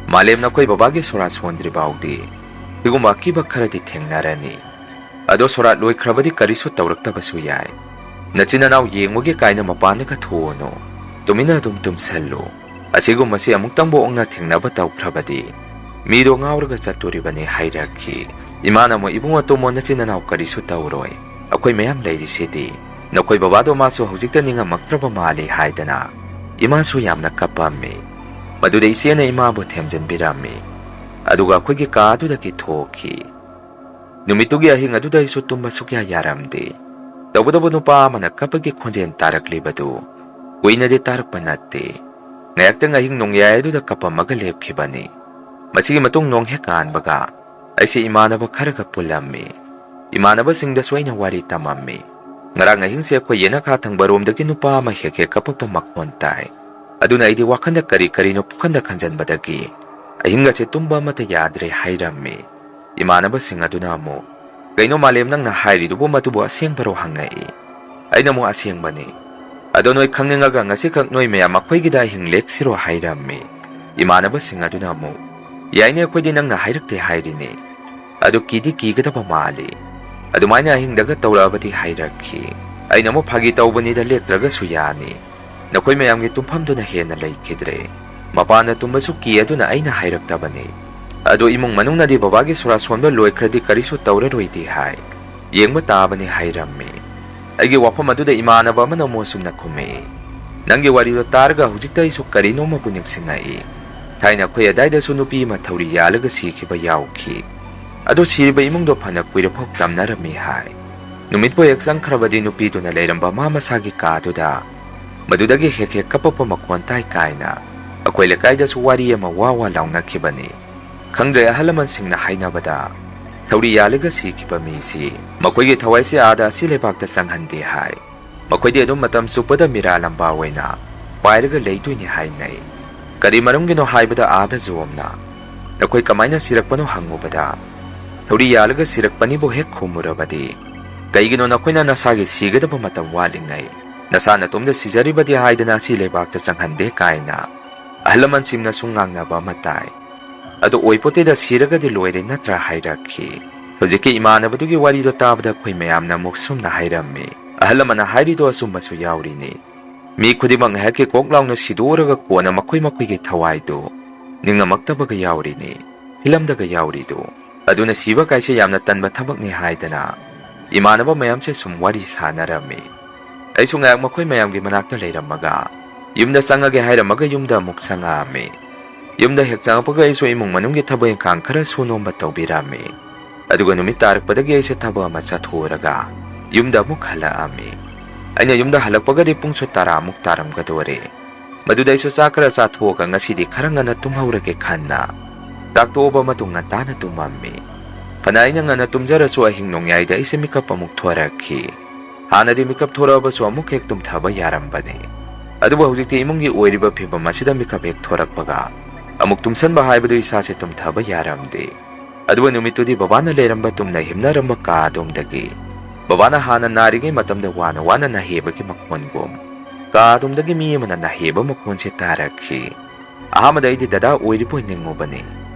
"ꯃꯥꯂꯦꯝ, ꯅꯈꯣꯏ ꯕꯕꯥꯒꯤ ꯁꯣꯔꯥ ꯁꯣꯟꯗ꯭ꯔꯤ ꯐꯥꯎꯗꯤ ꯁꯤꯒꯨꯝꯕ ꯑꯀꯤꯕ ꯈꯔꯗꯤ ꯊꯦꯡꯅꯔꯅꯤ꯫ ꯑꯗꯣ ꯁꯣꯔꯥꯠ ꯂꯣꯏꯈ꯭ꯔꯕꯗꯤ ꯀꯔꯤꯁꯨ ꯇꯧꯔꯛꯇꯕꯁꯨ ꯌꯥꯏ꯫ ꯅꯆꯤꯟ ꯅꯅꯥꯎ ꯌꯦꯡꯕꯒꯤ ꯀꯥꯏꯅ ꯃꯄꯥꯟꯗꯒ ꯊꯣꯛꯎꯅꯨ꯫ ꯇꯨꯃꯤꯟꯅ ꯑꯗꯨꯝ ꯇꯨꯝꯁꯜꯂꯨ꯫ ꯑꯁꯤꯒꯨꯝꯕꯁꯤ ꯑꯃꯨꯛꯇꯪꯕꯨ ꯑꯣꯛꯅ ꯊꯦꯡꯅꯕ ꯇꯧꯈ꯭ꯔꯕꯗꯤ ꯃꯤꯗꯣ ꯉꯥꯎꯔꯒ ꯆꯠꯇꯣꯔꯤꯕꯅꯤ" ꯍꯥꯏꯔꯛꯈꯤ꯫ ꯏꯃꯥꯅ ꯑꯃꯨꯛ, "ꯏꯕꯨꯡꯉꯣ, ꯇꯨꯝꯃꯣ, ꯅꯆꯤꯟ ꯅꯅꯥꯎ ꯀꯔꯤꯁꯨ ꯇꯧꯔꯣꯏ꯫ ꯑꯩꯈꯣꯏ ꯃꯌꯥꯝ ꯂꯩꯔꯤꯁꯤꯗꯤ꯫ ꯅꯈꯣꯏ ꯕꯕꯥꯗꯣ ꯃꯥꯁꯨ ꯍꯧꯖꯤꯛꯇ ꯅꯤꯡꯉꯝꯃꯛꯇ꯭ꯔꯕ ꯃꯥꯜꯂꯤ" ꯍꯥꯏꯗꯅ ꯏꯃꯥꯁꯨ ꯌꯥꯝꯅ ꯀꯞꯄꯝꯃꯤ꯫ ꯃꯗꯨꯗ ꯏꯆꯦꯅ ꯏꯃꯥꯕꯨ ꯊꯦꯝꯖꯤꯟꯕꯤꯔꯝꯃꯤ꯫ ꯑꯗꯨꯒ ꯑꯩꯈꯣꯏꯒꯤ ꯀꯥ ꯑꯗꯨꯗꯒꯤ ꯊꯣꯛꯈꯤ꯫ ꯅꯨꯃꯤꯠꯇꯨꯒꯤ ꯑꯍꯤꯡ ꯑꯗꯨꯗ ꯑꯩꯁꯨ ꯇꯨꯝꯕ ꯁꯨꯛꯌꯥ ꯌꯥꯔꯝꯗꯦ꯫ ꯇꯧꯕꯇꯕꯨ ꯅꯨꯄꯥ ꯑꯃꯅ ꯀꯞꯄꯒꯤ ꯈꯣꯟꯖꯦꯜ ꯇꯥꯔꯛꯂꯤꯕꯗꯨ ꯀꯨꯏꯅꯗꯤ ꯇꯥꯔꯛꯄ ꯅꯠꯇꯦ꯫ ꯉꯥꯏꯍꯥꯛꯇꯪ ꯑꯍꯤꯡ ꯅꯣꯡꯌꯥꯏ ꯑꯗꯨꯗ ꯀꯞꯄꯝꯃꯒ ꯂꯦꯞꯈꯤꯕꯅꯤ꯫ ꯃꯁꯤꯒꯤ ꯃꯇꯨꯡ ꯅꯣꯡ ꯍꯦꯛ ꯀꯥꯟꯕꯒ ꯑꯩꯁꯦ ꯏꯃꯥꯟꯅꯕ ꯈꯔꯒ ꯄꯨꯜꯂꯝꯃꯤ꯫ ꯏꯃꯥꯟꯅꯕꯁꯤꯡꯗꯁꯨ ꯑꯩꯅ ꯋꯥꯔꯤ ꯇꯝꯃꯝꯃꯤ꯫ "ꯉꯔꯥꯡ ꯑꯍꯤꯡꯁꯦ ꯑꯩꯈꯣꯏ ꯌꯦꯅꯈꯥ ꯊꯪꯕꯔꯣꯝꯗꯒꯤ ꯅꯨꯄꯥ ꯑꯃ ꯍꯦꯛ ꯍꯦꯛ ꯀꯞꯄꯛꯄ ꯃꯈꯣꯟ ꯇꯥꯏ꯫ ꯑꯗꯨꯅ ꯑꯩꯗꯤ ꯋꯥꯈꯜꯗ ꯀꯔꯤ ꯀꯔꯤꯅꯣ ꯄꯨꯈꯟꯗ ꯈꯟꯖꯟꯕꯗꯒꯤ ꯑꯍꯤꯡ ꯑꯁꯦ ꯇꯨꯝꯕ ꯑꯃꯠꯇ ꯌꯥꯗ꯭ꯔꯦ" ꯍꯥꯏꯔꯝꯃꯤ꯫ ꯏꯃꯥꯟꯅꯕꯁꯤꯡ ꯑꯗꯨꯅ ꯑꯃꯨꯛ, "ꯀꯩꯅꯣ ꯃꯥꯂꯦꯝ, ꯅꯪꯅ ꯍꯥꯏꯔꯤꯗꯨꯕꯨ ꯃꯗꯨꯕꯨ ꯑꯁꯦꯡꯕꯔꯣ?" ꯍꯪꯉꯛꯏ꯫ ꯑꯩꯅ ꯑꯃꯨꯛ, "ꯑꯁꯦꯡꯕꯅꯤ꯫ ꯑꯗꯣ ꯅꯣꯏ ꯈꯪꯅꯤꯡꯉꯒ ꯉꯁꯤꯈꯛ ꯅꯣꯏ ꯃꯌꯥꯝ ꯑꯩꯈꯣꯏꯒꯤꯗ ꯑꯍꯤꯡ ꯂꯦꯛꯁꯤꯔꯣ?" ꯍꯥꯏꯔꯝꯃꯤ꯫ ꯏꯃꯥꯟꯅꯕꯁꯤꯡ ꯑꯗꯨꯅ ꯑꯃꯨꯛ, "ꯌꯥꯏꯅꯦ, ꯑꯩꯈꯣꯏꯗꯤ ꯅꯪꯅ ꯍꯥꯏꯔꯛꯇꯦ ꯍꯥꯏꯔꯤꯅꯦ꯫ ꯑꯗꯨ ꯀꯤꯗꯤ ꯀꯤꯒꯗꯕ ꯃꯥꯜꯂꯤ꯫ ꯑꯗꯨꯃꯥꯏꯅ ꯑꯍꯤꯡꯗꯒ ꯇꯧꯔꯛꯑꯕꯗꯤ" ꯍꯥꯏꯔꯛꯈꯤ꯫ ꯑꯩꯅ ꯑꯃꯨꯛ, "ꯐꯥꯒꯤ ꯇꯧꯕꯅꯤꯗ, ꯂꯦꯛꯇ꯭ꯔꯒꯁꯨ ꯌꯥꯅꯤ꯫ ꯅꯈꯣꯏ ꯃꯌꯥꯝꯒꯤ ꯇꯨꯝꯐꯝꯗꯨꯅ ꯍꯦꯟꯅ ꯂꯩꯈꯤꯗ꯭ꯔꯦ꯫ ꯃꯄꯥꯟꯗ ꯇꯨꯝꯕꯁꯨ ꯀꯤ, ꯑꯗꯨꯅ ꯑꯩꯅ ꯍꯥꯏꯔꯛꯇꯕꯅꯤ꯫ ꯑꯗꯣ ꯏꯃꯨꯡ ꯃꯅꯨꯡꯅꯗꯤ ꯕꯕꯥꯒꯤ ꯁꯣꯔꯥ ꯁꯣꯟꯕ ꯂꯣꯏꯈ꯭ꯔꯗꯤ ꯀꯔꯤꯁꯨ ꯇꯧꯔꯔꯣꯏꯗꯤ ꯍꯥꯏ꯫ ꯌꯦꯡꯕ ꯇꯥꯕꯅꯤ" ꯍꯥꯏꯔꯝꯃꯤ꯫ ꯑꯩꯒꯤ ꯋꯥꯐꯝ ꯑꯗꯨꯗ ꯏꯃꯥꯟꯅꯕ ꯑꯃꯅ ꯑꯃꯨꯛ ꯑꯁꯨꯝꯅ ꯈꯨꯝꯃꯛꯏ, "ꯅꯪꯒꯤ ꯋꯥꯔꯤꯗꯣ ꯇꯥꯔꯒ ꯍꯧꯖꯤꯛꯇ ꯑꯩꯁꯨ ꯀꯔꯤꯅꯣꯃꯕꯨ ꯅꯤꯡꯁꯤꯡꯉꯛꯏ꯫ ꯊꯥꯏꯅ ꯑꯩꯈꯣꯏ ꯑꯗꯥꯏꯗꯁꯨ ꯅꯨꯄꯤ ꯑꯃ ꯊꯧꯔꯤ ꯌꯥꯜꯂꯒ ꯁꯤꯈꯤꯕ ꯌꯥꯎꯈꯤ꯫ ꯑꯗꯣ ꯁꯤꯔꯤꯕ ꯏꯃꯨꯡꯗꯣ ꯐꯅ ꯀꯨꯏꯔꯐꯥꯎ ꯇꯝꯅꯔꯝꯃꯤ" ꯍꯥꯏ꯫ ꯅꯨꯃꯤꯠꯄꯨ ꯍꯦꯛ ꯆꯪꯈ꯭ꯔꯕꯗꯤ ꯅꯨꯄꯤꯗꯨꯅ ꯂꯩꯔꯝꯕ ꯃꯥ ꯃꯁꯥꯒꯤ ꯀꯥꯗꯨꯗ ꯃꯗꯨꯗꯒꯤ ꯍꯦꯛ ꯍꯦꯛ ꯀꯞꯄꯛꯄ ꯃꯈꯣꯟ ꯇꯥꯏ ꯀꯥꯏꯅ ꯑꯩꯈꯣꯏ ꯂꯩꯀꯥꯏꯗꯁꯨ ꯋꯥꯔꯤ ꯑꯃ ꯋꯥ ꯋꯥ ꯂꯥꯎꯅꯈꯤꯕꯅꯤ꯫ ꯈꯪꯗ꯭ꯔꯦ, ꯑꯍꯜ ꯂꯃꯟꯁꯤꯡꯅ ꯍꯥꯏꯅꯕꯗ ꯊꯧꯔꯤ ꯌꯥꯜꯂꯒ ꯁꯤꯈꯤꯕ ꯃꯤꯁꯤ ꯃꯈꯣꯏꯒꯤ ꯊꯋꯥꯏꯁꯦ ꯑꯥꯗ ꯑꯁꯤ ꯂꯩꯕꯥꯛꯇ ꯆꯪꯍꯟꯗꯦ ꯍꯥꯏ꯫ ꯃꯈꯣꯏꯗꯤ ꯑꯗꯨꯝ ꯃꯇꯝ ꯆꯨꯞꯄꯗ ꯃꯤꯔꯥ ꯂꯝꯕꯥ ꯑꯣꯏꯅ ꯄꯥꯏꯔꯒ ꯂꯩꯗꯣꯏꯅꯤ ꯍꯥꯏꯅꯩ꯫ ꯀꯔꯤ ꯃꯔꯝꯒꯤꯅꯣ ꯍꯥꯏꯕꯗ ꯑꯥꯗ ꯖꯣꯝꯅ ꯅꯈꯣꯏ ꯀꯃꯥꯏꯅ ꯁꯤꯔꯛꯄꯅꯣ ꯍꯪꯉꯨꯕꯗ, ꯊꯧꯔꯤ ꯌꯥꯜꯂꯒ ꯁꯤꯔꯛꯄꯅꯤꯕꯨ ꯍꯦꯛ ꯈꯨꯝꯃꯨꯔꯕꯗꯤ, "ꯀꯩꯒꯤꯅꯣ ꯅꯈꯣꯏꯅ ꯅꯁꯥꯒꯤ ꯁꯤꯒꯗꯕ ꯃꯇꯝ ꯋꯥꯠꯂꯤꯉꯩ ꯅꯁꯥ ꯅꯇꯣꯝꯗ ꯁꯤꯖꯔꯤꯕꯗꯤ ꯍꯥꯏꯗꯅ ꯑꯁꯤ ꯂꯩꯕꯥꯛꯇ ꯆꯪꯍꯟꯗꯦ?" ꯀꯥꯏꯅ ꯑꯍꯜ ꯂꯃꯟꯁꯤꯡꯅꯁꯨ ꯉꯥꯡꯅꯕ ꯑꯃ ꯇꯥꯏ꯫ "ꯑꯗꯨ ꯑꯣꯏꯄꯣꯠꯇꯦꯗ, ꯁꯤꯔꯒꯗꯤ ꯂꯣꯏꯔꯦ ꯅꯠꯇ꯭ꯔꯥ?" ꯍꯥꯏꯔꯛꯈꯤ꯫ ꯍꯧꯖꯤꯛꯀꯤ ꯏꯃꯥꯟꯅꯕꯗꯨꯒꯤ ꯋꯥꯔꯤꯗꯣ ꯇꯥꯕꯗ ꯑꯩꯈꯣꯏ ꯃꯌꯥꯝꯅ ꯑꯃꯨꯛ ꯁꯨꯝꯅ ꯍꯥꯏꯔꯝꯃꯤ, "ꯑꯍꯜ ꯂꯃꯟꯅ ꯍꯥꯏꯔꯤꯗꯣ ꯑꯆꯨꯝꯕꯁꯨ ꯌꯥꯎꯔꯤꯅꯤ꯫ ꯃꯤ ꯈꯨꯗꯤꯡꯃꯛ ꯉꯥꯏꯍꯥꯛꯀꯤ ꯀꯣꯛ ꯂꯥꯎꯅ ꯁꯤꯗꯣꯛꯎꯔꯒ ꯀꯣꯟꯅ ꯃꯈꯣꯏ ꯃꯈꯣꯏꯒꯤ ꯊꯋꯥꯏꯗꯨ ꯅꯤꯡꯉꯝꯃꯛꯇꯕꯒ ꯌꯥꯎꯔꯤꯅꯤ, ꯐꯤꯂꯝꯗꯒ ꯌꯥꯎꯔꯤꯗꯨ꯫ ꯑꯗꯨꯅ ꯁꯤꯕ ꯀꯥꯏꯁꯦ ꯌꯥꯝꯅ ꯇꯟꯕ ꯊꯕꯛꯅꯤ" ꯍꯥꯏꯗꯅ ꯏꯃꯥꯟꯅꯕ ꯃꯌꯥꯝꯁꯦ ꯁꯨꯝ ꯋꯥꯔꯤ ꯁꯥꯟꯅꯔꯝꯃꯤ꯫ ꯑꯩꯁꯨ ꯉꯥꯏꯍꯥꯛ ꯃꯈꯣꯏ ꯃꯌꯥꯝꯒꯤ ꯃꯅꯥꯛꯇ ꯂꯩꯔꯝꯃꯒ ꯌꯨꯝꯗ ꯆꯪꯉꯒꯦ ꯍꯥꯏꯔꯝꯃꯒ ꯌꯨꯝꯗ ꯑꯃꯨꯛ ꯆꯪꯉꯛꯑꯝꯃꯤ꯫ ꯌꯨꯝꯗ ꯍꯦꯛ ꯆꯪꯉꯛꯄꯒ ꯑꯩꯁꯨ ꯏꯃꯨꯡ ꯃꯅꯨꯡꯒꯤ ꯊꯕꯛ ꯏꯪꯈꯥꯡ ꯈꯔ ꯁꯨ ꯅꯣꯝꯕ ꯇꯧꯕꯤꯔꯝꯃꯤ꯫ ꯑꯗꯨꯒ ꯅꯨꯃꯤꯠ ꯇꯥꯔꯛꯄꯗꯒꯤ ꯑꯩꯁꯦ ꯊꯕꯛ ꯑꯃ ꯆꯠꯊꯣꯛꯎꯔꯒ ꯌꯨꯝꯗ ꯑꯃꯨꯛ ꯍꯜꯂꯛꯑꯝꯃꯤ꯫ ꯑꯩꯅ ꯌꯨꯝꯗ ꯍꯜꯂꯛꯄꯒꯗꯤ ꯄꯨꯡꯁꯨ ꯇꯔꯥꯃꯨꯛ ꯇꯥꯔꯝꯒꯗꯣꯔꯦ꯫ ꯃꯗꯨꯗ ꯑꯩꯁꯨ ꯆꯥꯛ ꯈꯔ ꯆꯥꯊꯣꯛꯑꯒ ꯉꯁꯤꯗꯤ ꯈꯔ ꯉꯟꯅ ꯇꯨꯝꯍꯧꯔꯒꯦ ꯈꯟꯅ ꯆꯥꯛ ꯇꯣꯛꯑꯕ ꯃꯇꯨꯡ ꯉꯟꯇꯥꯅ ꯇꯨꯝꯃꯝꯃꯤ꯫ ꯐꯅ ꯑꯩꯅ ꯉꯟꯅ ꯇꯨꯝꯖꯔꯁꯨ ꯑꯍꯤꯡ ꯅꯣꯡꯌꯥꯏꯗ ꯑꯩꯁꯦ ꯃꯤꯀꯞ ꯑꯃꯨꯛ ꯊꯣꯔꯛꯈꯤ꯫ ꯍꯥꯟꯅꯗꯤ ꯃꯤꯀꯞ ꯊꯣꯔꯛꯑꯕꯁꯨ ꯑꯃꯨꯛ ꯍꯦꯛ ꯇꯨꯝꯊꯕ ꯌꯥꯔꯝꯕꯅꯤ꯫ ꯑꯗꯨꯕꯨ ꯍꯧꯖꯤꯛꯇꯤ ꯏꯃꯨꯡꯒꯤ ꯑꯣꯏꯔꯤꯕ ꯐꯤꯕꯝ ꯑꯁꯤꯗ ꯃꯤꯀꯞ ꯍꯦꯛ ꯊꯣꯔꯛꯄꯒ ꯑꯃꯨꯛ ꯇꯨꯝꯁꯟꯕ ꯍꯥꯏꯕꯗꯨ ꯏꯁꯥꯁꯦ ꯇꯨꯝꯊꯕ ꯌꯥꯔꯝꯗꯦ꯫ ꯑꯗꯨꯒ ꯅꯨꯃꯤꯠꯇꯨꯗꯤ ꯕꯕꯥꯅ ꯂꯩꯔꯝꯕ ꯇꯨꯝꯅ ꯍꯤꯞꯅꯔꯝꯕ ꯀꯥ ꯑꯗꯣꯝꯗꯒꯤ ꯕꯕꯥꯅ ꯍꯥꯟꯅ ꯅꯥꯔꯤꯉꯩ ꯃꯇꯝꯗ ꯋꯥꯅ ꯋꯥꯅ ꯅꯥꯍꯦꯕꯒꯤ ꯃꯈꯣꯟꯒꯨꯝ ꯀꯥ ꯑꯗꯣꯝꯗꯒꯤ ꯃꯤ ꯑꯃꯅ ꯅꯥꯍꯦꯕ ꯃꯈꯣꯟꯁꯦ ꯇꯥꯔꯛꯈꯤ꯫ ꯑꯍꯥꯟꯕꯗ ꯑꯩꯗꯤ ꯗꯗꯥ ꯑꯣꯏꯔꯤꯕꯣꯏ ꯅꯤꯡꯉꯨꯕꯅꯤ꯫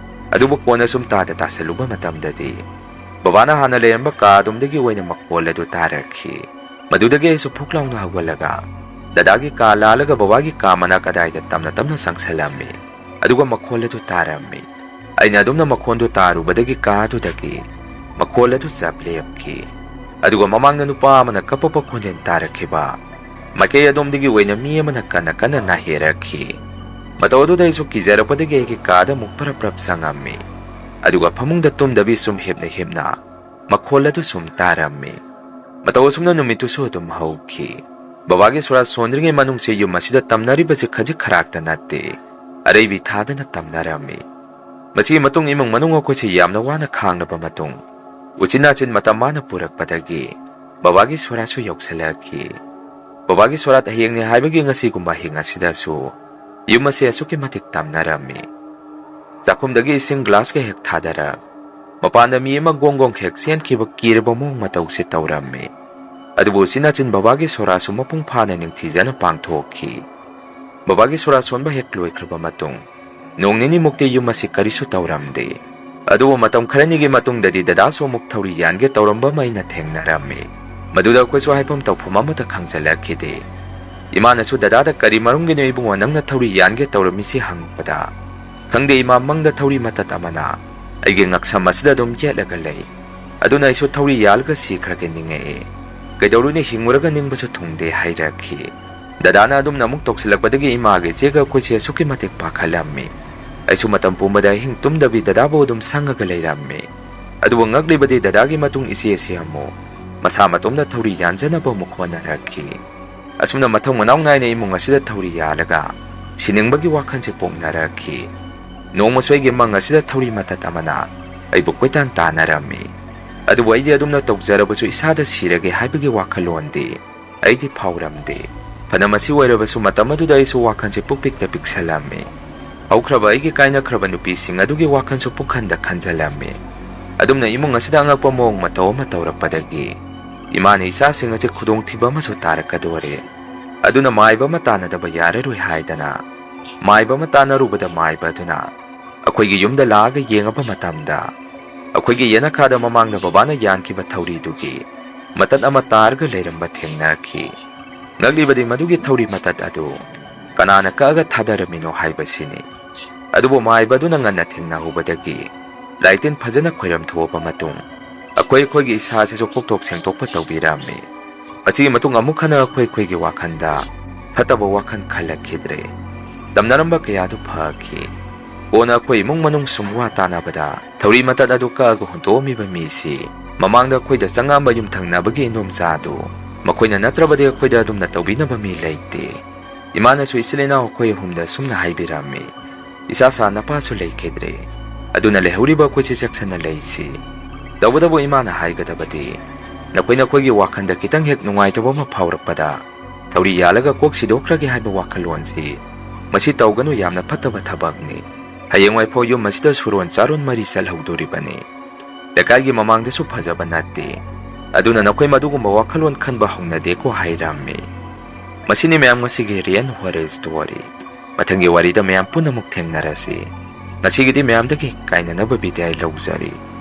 ꯑꯗꯨꯕꯨ ꯀꯣꯟꯅ ꯁꯨꯝ ꯇꯥꯗ ꯇꯥꯁꯜꯂꯨꯕ ꯃꯇꯝꯗꯗꯤ ꯕꯕꯥꯅ ꯍꯥꯟꯅ ꯂꯩꯔꯝꯕ ꯀꯥ ꯑꯗꯣꯝꯗꯒꯤ ꯑꯣꯏꯅ ꯃꯈꯣꯜ ꯑꯗꯨ ꯇꯥꯔꯛꯈꯤ꯫ ꯃꯗꯨꯗꯒꯤ ꯑꯩꯁꯨ ꯐꯨꯛ ꯂꯥꯎꯅ ꯍꯧꯒꯠꯂꯒ ꯗꯗꯥꯒꯤ ꯀꯥ ꯂꯥꯜꯂꯒ ꯕꯕꯥꯒꯤ ꯀꯥ ꯃꯅꯥꯛ ꯑꯗꯥꯏꯗ ꯇꯞꯅ ꯇꯞꯅ ꯆꯪꯁꯜꯂꯝꯃꯤ꯫ ꯑꯗꯨꯒ ꯃꯈꯣꯜ ꯑꯗꯨ ꯇꯥꯔꯝꯃꯤ꯫ ꯑꯩꯅ ꯑꯗꯨꯝꯅ ꯃꯈꯣꯟꯗꯨ ꯇꯥꯔꯨꯕꯗꯒꯤ ꯀꯥ ꯑꯗꯨꯗꯒꯤ ꯃꯈꯣꯜ ꯑꯗꯨ ꯆꯞ ꯂꯦꯞꯈꯤ꯫ ꯑꯗꯨꯒ ꯃꯃꯥꯡꯗ ꯅꯨꯄꯥ ꯑꯃꯅ ꯀꯞꯄꯛꯄ ꯈꯣꯟꯖꯦꯜ ꯇꯥꯔꯛꯈꯤꯕ꯫ ꯃꯥꯏꯀꯩ ꯑꯗꯣꯝꯗꯒꯤ ꯑꯣꯏꯅ ꯃꯤ ꯑꯃꯅ ꯀꯟꯅ ꯀꯟꯅ ꯅꯥꯍꯦꯔꯛꯈꯤ꯫ ꯃꯇꯧ ꯑꯗꯨꯗ ꯑꯩꯁꯨ ꯀꯤꯖꯔꯛꯄꯗꯒꯤ ꯑꯩꯒꯤ ꯀꯥꯗ ꯑꯃꯨꯛ ꯄꯔꯞ ꯄꯔꯞ ꯆꯪꯉꯝꯃꯤ꯫ ꯑꯗꯨꯒ ꯐꯃꯨꯡꯗ ꯇꯨꯝꯗꯕꯤ ꯁꯨꯝ ꯍꯤꯞꯅ ꯍꯤꯞꯅ ꯃꯈꯣꯜ ꯑꯗꯨ ꯁꯨꯝ ꯇꯥꯔꯝꯃꯤ꯫ ꯃꯇꯧ ꯑꯁꯨꯝꯅ ꯅꯨꯃꯤꯠꯇꯨꯁꯨ ꯑꯗꯨꯝ ꯍꯧꯈꯤ꯫ ꯕꯕꯥꯒꯤ ꯁꯣꯔꯥ ꯁꯣꯟꯗ꯭ꯔꯤꯉꯩ ꯃꯅꯨꯡꯁꯦ ꯌꯨꯝ ꯑꯁꯤꯗ ꯇꯝꯅꯔꯤꯕꯁꯤ ꯈꯖꯤꯛ ꯈꯔꯥꯛꯇ ꯅꯠꯇꯦ, ꯑꯔꯩꯕꯤ ꯊꯥꯗꯅ ꯇꯝꯅꯔꯝꯃꯤ꯫ ꯃꯁꯤꯒꯤ ꯃꯇꯨꯡ ꯏꯃꯨꯡ ꯃꯅꯨꯡ ꯑꯩꯈꯣꯏꯁꯦ ꯌꯥꯝꯅ ꯋꯥꯅ ꯈꯥꯡꯂꯕ ꯃꯇꯨꯡ, ꯎꯆꯤꯟ ꯅꯥꯆꯤꯟ ꯃꯇꯝ ꯃꯥꯅ ꯄꯨꯔꯛꯄꯗꯒꯤ ꯕꯕꯥꯒꯤ ꯁꯣꯔꯥꯁꯨ ꯌꯧꯁꯤꯜꯂꯛꯈꯤ꯫ ꯕꯕꯥꯒꯤ ꯁꯣꯔꯥꯠ ꯍꯌꯦꯡꯅꯤ ꯍꯥꯏꯕꯒꯤ ꯉꯁꯤꯒꯨꯝꯕ ꯑꯍꯤꯡ ꯑꯁꯤꯗꯁꯨ ꯌꯨꯝ ꯑꯁꯤ ꯑꯁꯨꯛꯀꯤ ꯃꯇꯤꯛ ꯇꯝꯅꯔꯝꯃꯤ꯫ ꯆꯥꯛꯈꯨꯝꯗꯒꯤ ꯏꯁꯤꯡ ꯒ꯭ꯂꯥꯁꯀ ꯍꯦꯛ ꯊꯥꯗꯔꯛ, ꯃꯄꯥꯟꯗ ꯃꯤ ꯑꯃ ꯒꯣꯡ ꯒꯣꯡ ꯍꯦꯛ ꯆꯦꯟꯈꯤꯕ ꯀꯤꯔꯕ ꯃꯑꯣꯡ ꯃꯇꯧꯁꯦ ꯇꯧꯔꯝꯃꯤ꯫ ꯑꯗꯨꯕꯨ ꯎꯆꯤꯟ ꯅꯥꯆꯤꯟ ꯕꯕꯥꯒꯤ ꯁꯣꯔꯥꯁꯨ ꯃꯄꯨꯡ ꯐꯥꯅ ꯅꯤꯡꯊꯤꯖꯅ ꯄꯥꯡꯊꯣꯛꯈꯤ꯫ ꯕꯕꯥꯒꯤ ꯁꯣꯔꯥ ꯁꯣꯟꯕ ꯍꯦꯛ ꯂꯣꯏꯈ꯭ꯔꯕ ꯃꯇꯨꯡ, ꯅꯣꯡ ꯅꯤꯅꯤꯃꯨꯛꯇꯤ ꯌꯨꯝ ꯑꯁꯤ ꯀꯔꯤꯁꯨ ꯇꯧꯔꯝꯗꯦ꯫ ꯑꯗꯨꯕꯨ ꯃꯇꯝ ꯈꯔꯅꯤꯒꯤ ꯃꯇꯨꯡꯗꯗꯤ ꯗꯗꯥꯁꯨ ꯑꯃꯨꯛ ꯊꯧꯔꯤ ꯌꯥꯟꯒꯦ ꯇꯧꯔꯝꯕ ꯑꯃ ꯑꯩꯅ ꯊꯦꯡꯅꯔꯝꯃꯤ꯫ ꯃꯗꯨꯗ ꯑꯩꯈꯣꯏꯁꯨ ꯍꯥꯏꯐꯝ ꯇꯧꯐꯝ ꯑꯃꯠꯇ ꯈꯪꯖꯤꯜꯂꯛꯈꯤꯗꯦ꯫ ꯏꯃꯥꯅꯁꯨ ꯗꯗꯥꯗ ꯀꯔꯤ ꯃꯔꯝꯒꯤꯅꯣ ꯏꯕꯨꯡꯉꯣ ꯅꯪꯅ ꯊꯧꯔꯤ ꯌꯥꯟꯒꯦ ꯇꯧꯔꯝꯃꯤꯁꯤ ꯍꯪꯉꯛꯄꯗ, ꯈꯪꯗꯦ ꯏꯃꯥ, ꯃꯪꯗ ꯊꯧꯔꯤ ꯃꯇꯠ ꯑꯃꯅ ꯑꯩꯒꯤ ꯉꯛꯁꯝ ꯑꯁꯤꯗ ꯑꯗꯨꯝ ꯌꯦꯠꯂꯒ ꯂꯩ꯫ ꯑꯗꯨꯅ ꯑꯩꯁꯨ ꯊꯧꯔꯤ ꯌꯥꯜꯂꯒ ꯁꯤꯈ꯭ꯔꯒꯦ ꯅꯤꯡꯉꯛꯑꯦ꯫ ꯀꯩꯗꯧꯔꯨꯅꯤ, ꯍꯤꯡꯉꯨꯔꯒ ꯅꯤꯡꯕꯁꯨ ꯊꯨꯡꯗꯦ ꯍꯥꯏꯔꯛꯈꯤ꯫ ꯗꯗꯥꯅ ꯑꯗꯨꯝꯅ ꯑꯃꯨꯛ ꯇꯧꯁꯤꯜꯂꯛꯄꯗꯒꯤ ꯏꯃꯥꯒ ꯏꯆꯦꯒ ꯑꯩꯈꯣꯏꯁꯦ ꯑꯁꯨꯛꯀꯤ ꯃꯇꯤꯛ ꯄꯥꯈꯠꯂꯝꯃꯤ꯫ ꯑꯩꯁꯨ ꯃꯇꯝ ꯄꯨꯝꯕꯗ ꯑꯍꯤꯡ ꯇꯨꯝꯗꯕꯤ ꯗꯗꯥꯕꯨ ꯑꯗꯨꯝ ꯁꯪꯉꯒ ꯂꯩꯔꯝꯃꯤ꯫ ꯑꯗꯨꯕꯨ ꯉꯛꯂꯤꯕꯗꯤ ꯗꯗꯥꯒꯤ ꯃꯇꯨꯡ ꯏꯆꯦꯁꯤ ꯑꯃꯨꯛ ꯃꯁꯥ ꯃꯇꯣꯝꯗ ꯊꯧꯔꯤ ꯌꯥꯟꯖꯅꯕ ꯑꯃꯨꯛ ꯍꯣꯠꯅꯔꯛꯈꯤ꯫ ꯑꯁꯨꯝꯅ ꯃꯊꯧ ꯃꯅꯥꯎ ꯅꯥꯏꯅ ꯏꯃꯨꯡ ꯑꯁꯤꯗ ꯊꯧꯔꯤ ꯌꯥꯜꯂꯒ ꯁꯤꯅꯤꯡꯕꯒꯤ ꯋꯥꯈꯜꯁꯦ ꯄꯣꯛꯅꯔꯛꯈꯤ꯫ ꯅꯣꯡꯃꯁꯨ ꯑꯩꯒꯤ ꯃꯪ ꯑꯁꯤꯗ ꯊꯧꯔꯤ ꯃꯇꯠ ꯑꯃꯅ ꯑꯩꯕꯨ ꯀꯣꯏꯇꯥꯟ ꯇꯥꯟꯅꯔꯝꯃꯤ꯫ ꯑꯗꯨꯕꯨ ꯑꯩꯗꯤ ꯑꯗꯨꯝꯅ ꯇꯧꯖꯔꯕꯁꯨ ꯏꯁꯥꯗ ꯁꯤꯔꯒꯦ ꯍꯥꯏꯕꯒꯤ ꯋꯥꯈꯜꯂꯣꯟꯗꯤ ꯑꯩꯗꯤ ꯐꯥꯎꯔꯝꯗꯦ꯫ ꯐꯅ ꯃꯁꯤ ꯑꯣꯏꯔꯕꯁꯨ ꯃꯇꯝ ꯑꯗꯨꯗ ꯑꯩꯁꯨ ꯋꯥꯈꯜꯁꯦ ꯄꯨꯛꯄꯤꯛꯇ ꯄꯤꯛꯁꯜꯂꯝꯃꯤ꯫ ꯍꯧꯈ꯭ꯔꯕ ꯑꯩꯒꯤ ꯀꯥꯏꯅꯈ꯭ꯔꯕ ꯅꯨꯄꯤꯁꯤꯡ ꯑꯗꯨꯒꯤ ꯋꯥꯈꯜꯁꯨ ꯄꯨꯛꯈꯟꯗ ꯈꯟꯖꯜꯂꯝꯃꯤ꯫ ꯑꯗꯨꯝꯅ ꯏꯃꯨꯡ ꯑꯁꯤꯗ ꯑꯉꯛꯄ ꯃꯑꯣꯡ ꯃꯇꯧ ꯑꯃ ꯇꯧꯔꯛꯄꯗꯒꯤ ꯏꯃꯥꯅ ꯏꯆꯥꯁꯤꯡ ꯑꯁꯤ ꯈꯨꯗꯣꯡꯊꯤꯕ ꯑꯃꯁꯨ ꯇꯥꯔꯛꯀꯗꯣꯔꯦ꯫ ꯑꯗꯨꯅ ꯃꯥꯏꯕ ꯑꯃ ꯇꯥꯟꯅꯗꯕ ꯌꯥꯔꯔꯣꯏ ꯍꯥꯏꯗꯅ ꯃꯥꯏꯕ ꯑꯃ ꯇꯥꯟꯅꯔꯨꯕꯗ ꯃꯥꯏꯕ ꯑꯗꯨꯅ ꯑꯩꯈꯣꯏꯒꯤ ꯌꯨꯝꯗ ꯂꯥꯛꯑꯒ ꯌꯦꯡꯉꯕ ꯃꯇꯝꯗ ꯑꯩꯈꯣꯏꯒꯤ ꯌꯦꯅꯈꯥꯗ ꯃꯃꯥꯡꯗ ꯕꯕꯥꯅ ꯌꯥꯟꯈꯤꯕ ꯊꯧꯔꯤꯗꯨꯒꯤ ꯃꯇꯠ ꯑꯃ ꯇꯥꯔꯒ ꯂꯩꯔꯝꯕ ꯊꯦꯡꯅꯈꯤ꯫ ꯉꯛꯂꯤꯕꯗꯤ ꯃꯗꯨꯒꯤ ꯊꯧꯔꯤ ꯃꯇꯠ ꯑꯗꯨ ꯀꯅꯥꯅ ꯀꯛꯑꯒ ꯊꯥꯗꯔꯝꯃꯤꯅꯣ ꯍꯥꯏꯕꯁꯤꯅꯤ꯫ ꯑꯗꯨꯕꯨ ꯃꯥꯏꯕ ꯑꯗꯨꯅ ꯉꯟꯅ ꯊꯦꯡꯅꯍꯧꯕꯗꯒꯤ ꯂꯥꯏꯇꯤꯟ ꯐꯖꯅ ꯈꯣꯏꯔꯝ ꯊꯣꯛꯑꯕ ꯃꯇꯨꯡ ꯑꯩꯈꯣꯏ ꯑꯩꯈꯣꯏꯒꯤ ꯏꯁꯥꯁꯤꯁꯨ ꯀꯣꯛꯊꯣꯛ ꯁꯦꯡꯗꯣꯛꯄ ꯇꯧꯕꯤꯔꯝꯃꯤ꯫ ꯑꯁꯤꯒꯤ ꯃꯇꯨꯡ ꯑꯃꯨꯛ ꯍꯟꯅ ꯑꯩꯈꯣꯏ ꯑꯩꯈꯣꯏꯒꯤ ꯋꯥꯈꯜꯗ ꯐꯠꯇꯕ ꯋꯥꯈꯜ ꯈꯜꯂꯛꯈꯤꯗ꯭ꯔꯦ꯫ ꯇꯝꯅꯔꯝꯕ ꯀꯌꯥꯗꯨ ꯐꯈꯤ꯫ ꯀꯣꯟꯅ ꯑꯩꯈꯣꯏ ꯏꯃꯨꯡ ꯃꯅꯨꯡ ꯁꯨꯝ ꯋꯥ ꯇꯥꯅꯕꯗ ꯊꯧꯔꯤ ꯃꯇꯠ ꯑꯗꯨ ꯀꯛꯑꯒ ꯍꯨꯟꯗꯣꯛꯑꯝꯃꯤꯕ ꯃꯤꯁꯤ ꯃꯃꯥꯡꯗ ꯑꯩꯈꯣꯏꯗ ꯆꯪꯉꯛꯑꯝꯕ ꯌꯨꯝꯊꯪꯅꯕꯒꯤ ꯏꯟꯗꯣꯝꯆꯥꯗꯨ ꯃꯈꯣꯏꯅ ꯅꯠꯇ꯭ꯔꯕꯗꯤ ꯑꯩꯈꯣꯏꯗ ꯑꯗꯨꯝꯅ ꯇꯧꯕꯤꯅꯕ ꯃꯤ ꯂꯩꯇꯦ꯫ ꯏꯃꯥꯅꯁꯨ ꯏꯆꯤꯜ ꯏꯅꯥꯎ ꯑꯩꯈꯣꯏ ꯑꯍꯨꯝꯗ ꯁꯨꯝꯅ ꯍꯥꯏꯕꯤꯔꯝꯃꯤ, "ꯏꯆꯥ ꯁꯥ ꯅꯄꯥꯁꯨ ꯂꯩꯈꯤꯗ꯭ꯔꯦ, ꯑꯗꯨꯅ ꯂꯩꯍꯧꯔꯤꯕ ꯑꯩꯈꯣꯏꯁꯤ ꯆꯦꯛꯁꯤꯟꯅ ꯂꯩꯁꯤ"꯫ ꯇꯧꯕꯇꯕꯨ ꯏꯃꯥꯅ ꯍꯥꯏꯒꯗꯕꯗꯤ, ꯅꯈꯣꯏ ꯅꯈꯣꯏꯒꯤ ꯋꯥꯈꯜꯗ ꯈꯤꯇꯪ ꯍꯦꯛ ꯅꯨꯡꯉꯥꯏꯇꯕ ꯑꯃ ꯐꯥꯎꯔꯛꯄꯗ ꯊꯧꯔꯤ ꯌꯥꯜꯂꯒ ꯀꯣꯛ ꯁꯤꯗꯣꯛꯈ꯭ꯔꯒꯦ ꯍꯥꯏꯕ ꯋꯥꯈꯜꯂꯣꯟꯁꯤ, ꯃꯁꯤ ꯇꯧꯒꯅꯨ, ꯌꯥꯝꯅ ꯐꯠꯇꯕ ꯊꯕꯛꯅꯤ꯫ ꯍꯌꯦꯡꯋꯥꯏꯐꯥꯎ ꯌꯨꯝ ꯑꯁꯤꯗ ꯁꯨꯔꯣꯟ ꯆꯥꯔꯣꯟ ꯃꯔꯤ ꯆꯠꯍꯧꯗꯣꯔꯤꯕꯅꯤ꯫ ꯂꯩꯀꯥꯏꯒꯤ ꯃꯃꯥꯡꯗꯁꯨ ꯐꯖꯕ ꯅꯠꯇꯦ, ꯑꯗꯨꯅ ꯅꯈꯣꯏ ꯃꯗꯨꯒꯨꯝꯕ ꯋꯥꯈꯜꯂꯣꯟ ꯈꯟꯕ ꯍꯧꯅꯗꯦꯀꯣ ꯍꯥꯏꯔꯝꯃꯤ꯫ ꯃꯁꯤꯅꯤ ꯃꯌꯥꯝ ꯉꯁꯤꯒꯤ ꯔꯤꯌꯦꯜ ꯍꯣꯔꯔ ꯁ꯭ꯇꯣꯔꯤ꯫ ꯃꯊꯪꯒꯤ ꯋꯥꯔꯤꯗ ꯃꯌꯥꯝ ꯄꯨꯟꯅ ꯑꯃꯨꯛ ꯊꯦꯡꯅꯔꯁꯤ꯫ ꯉꯁꯤꯒꯤꯗꯤ ꯃꯌꯥꯝꯗꯒꯤ ꯀꯥꯏꯅꯅꯕ ꯕꯤꯗꯥꯏ ꯂꯧꯖꯔꯤ꯫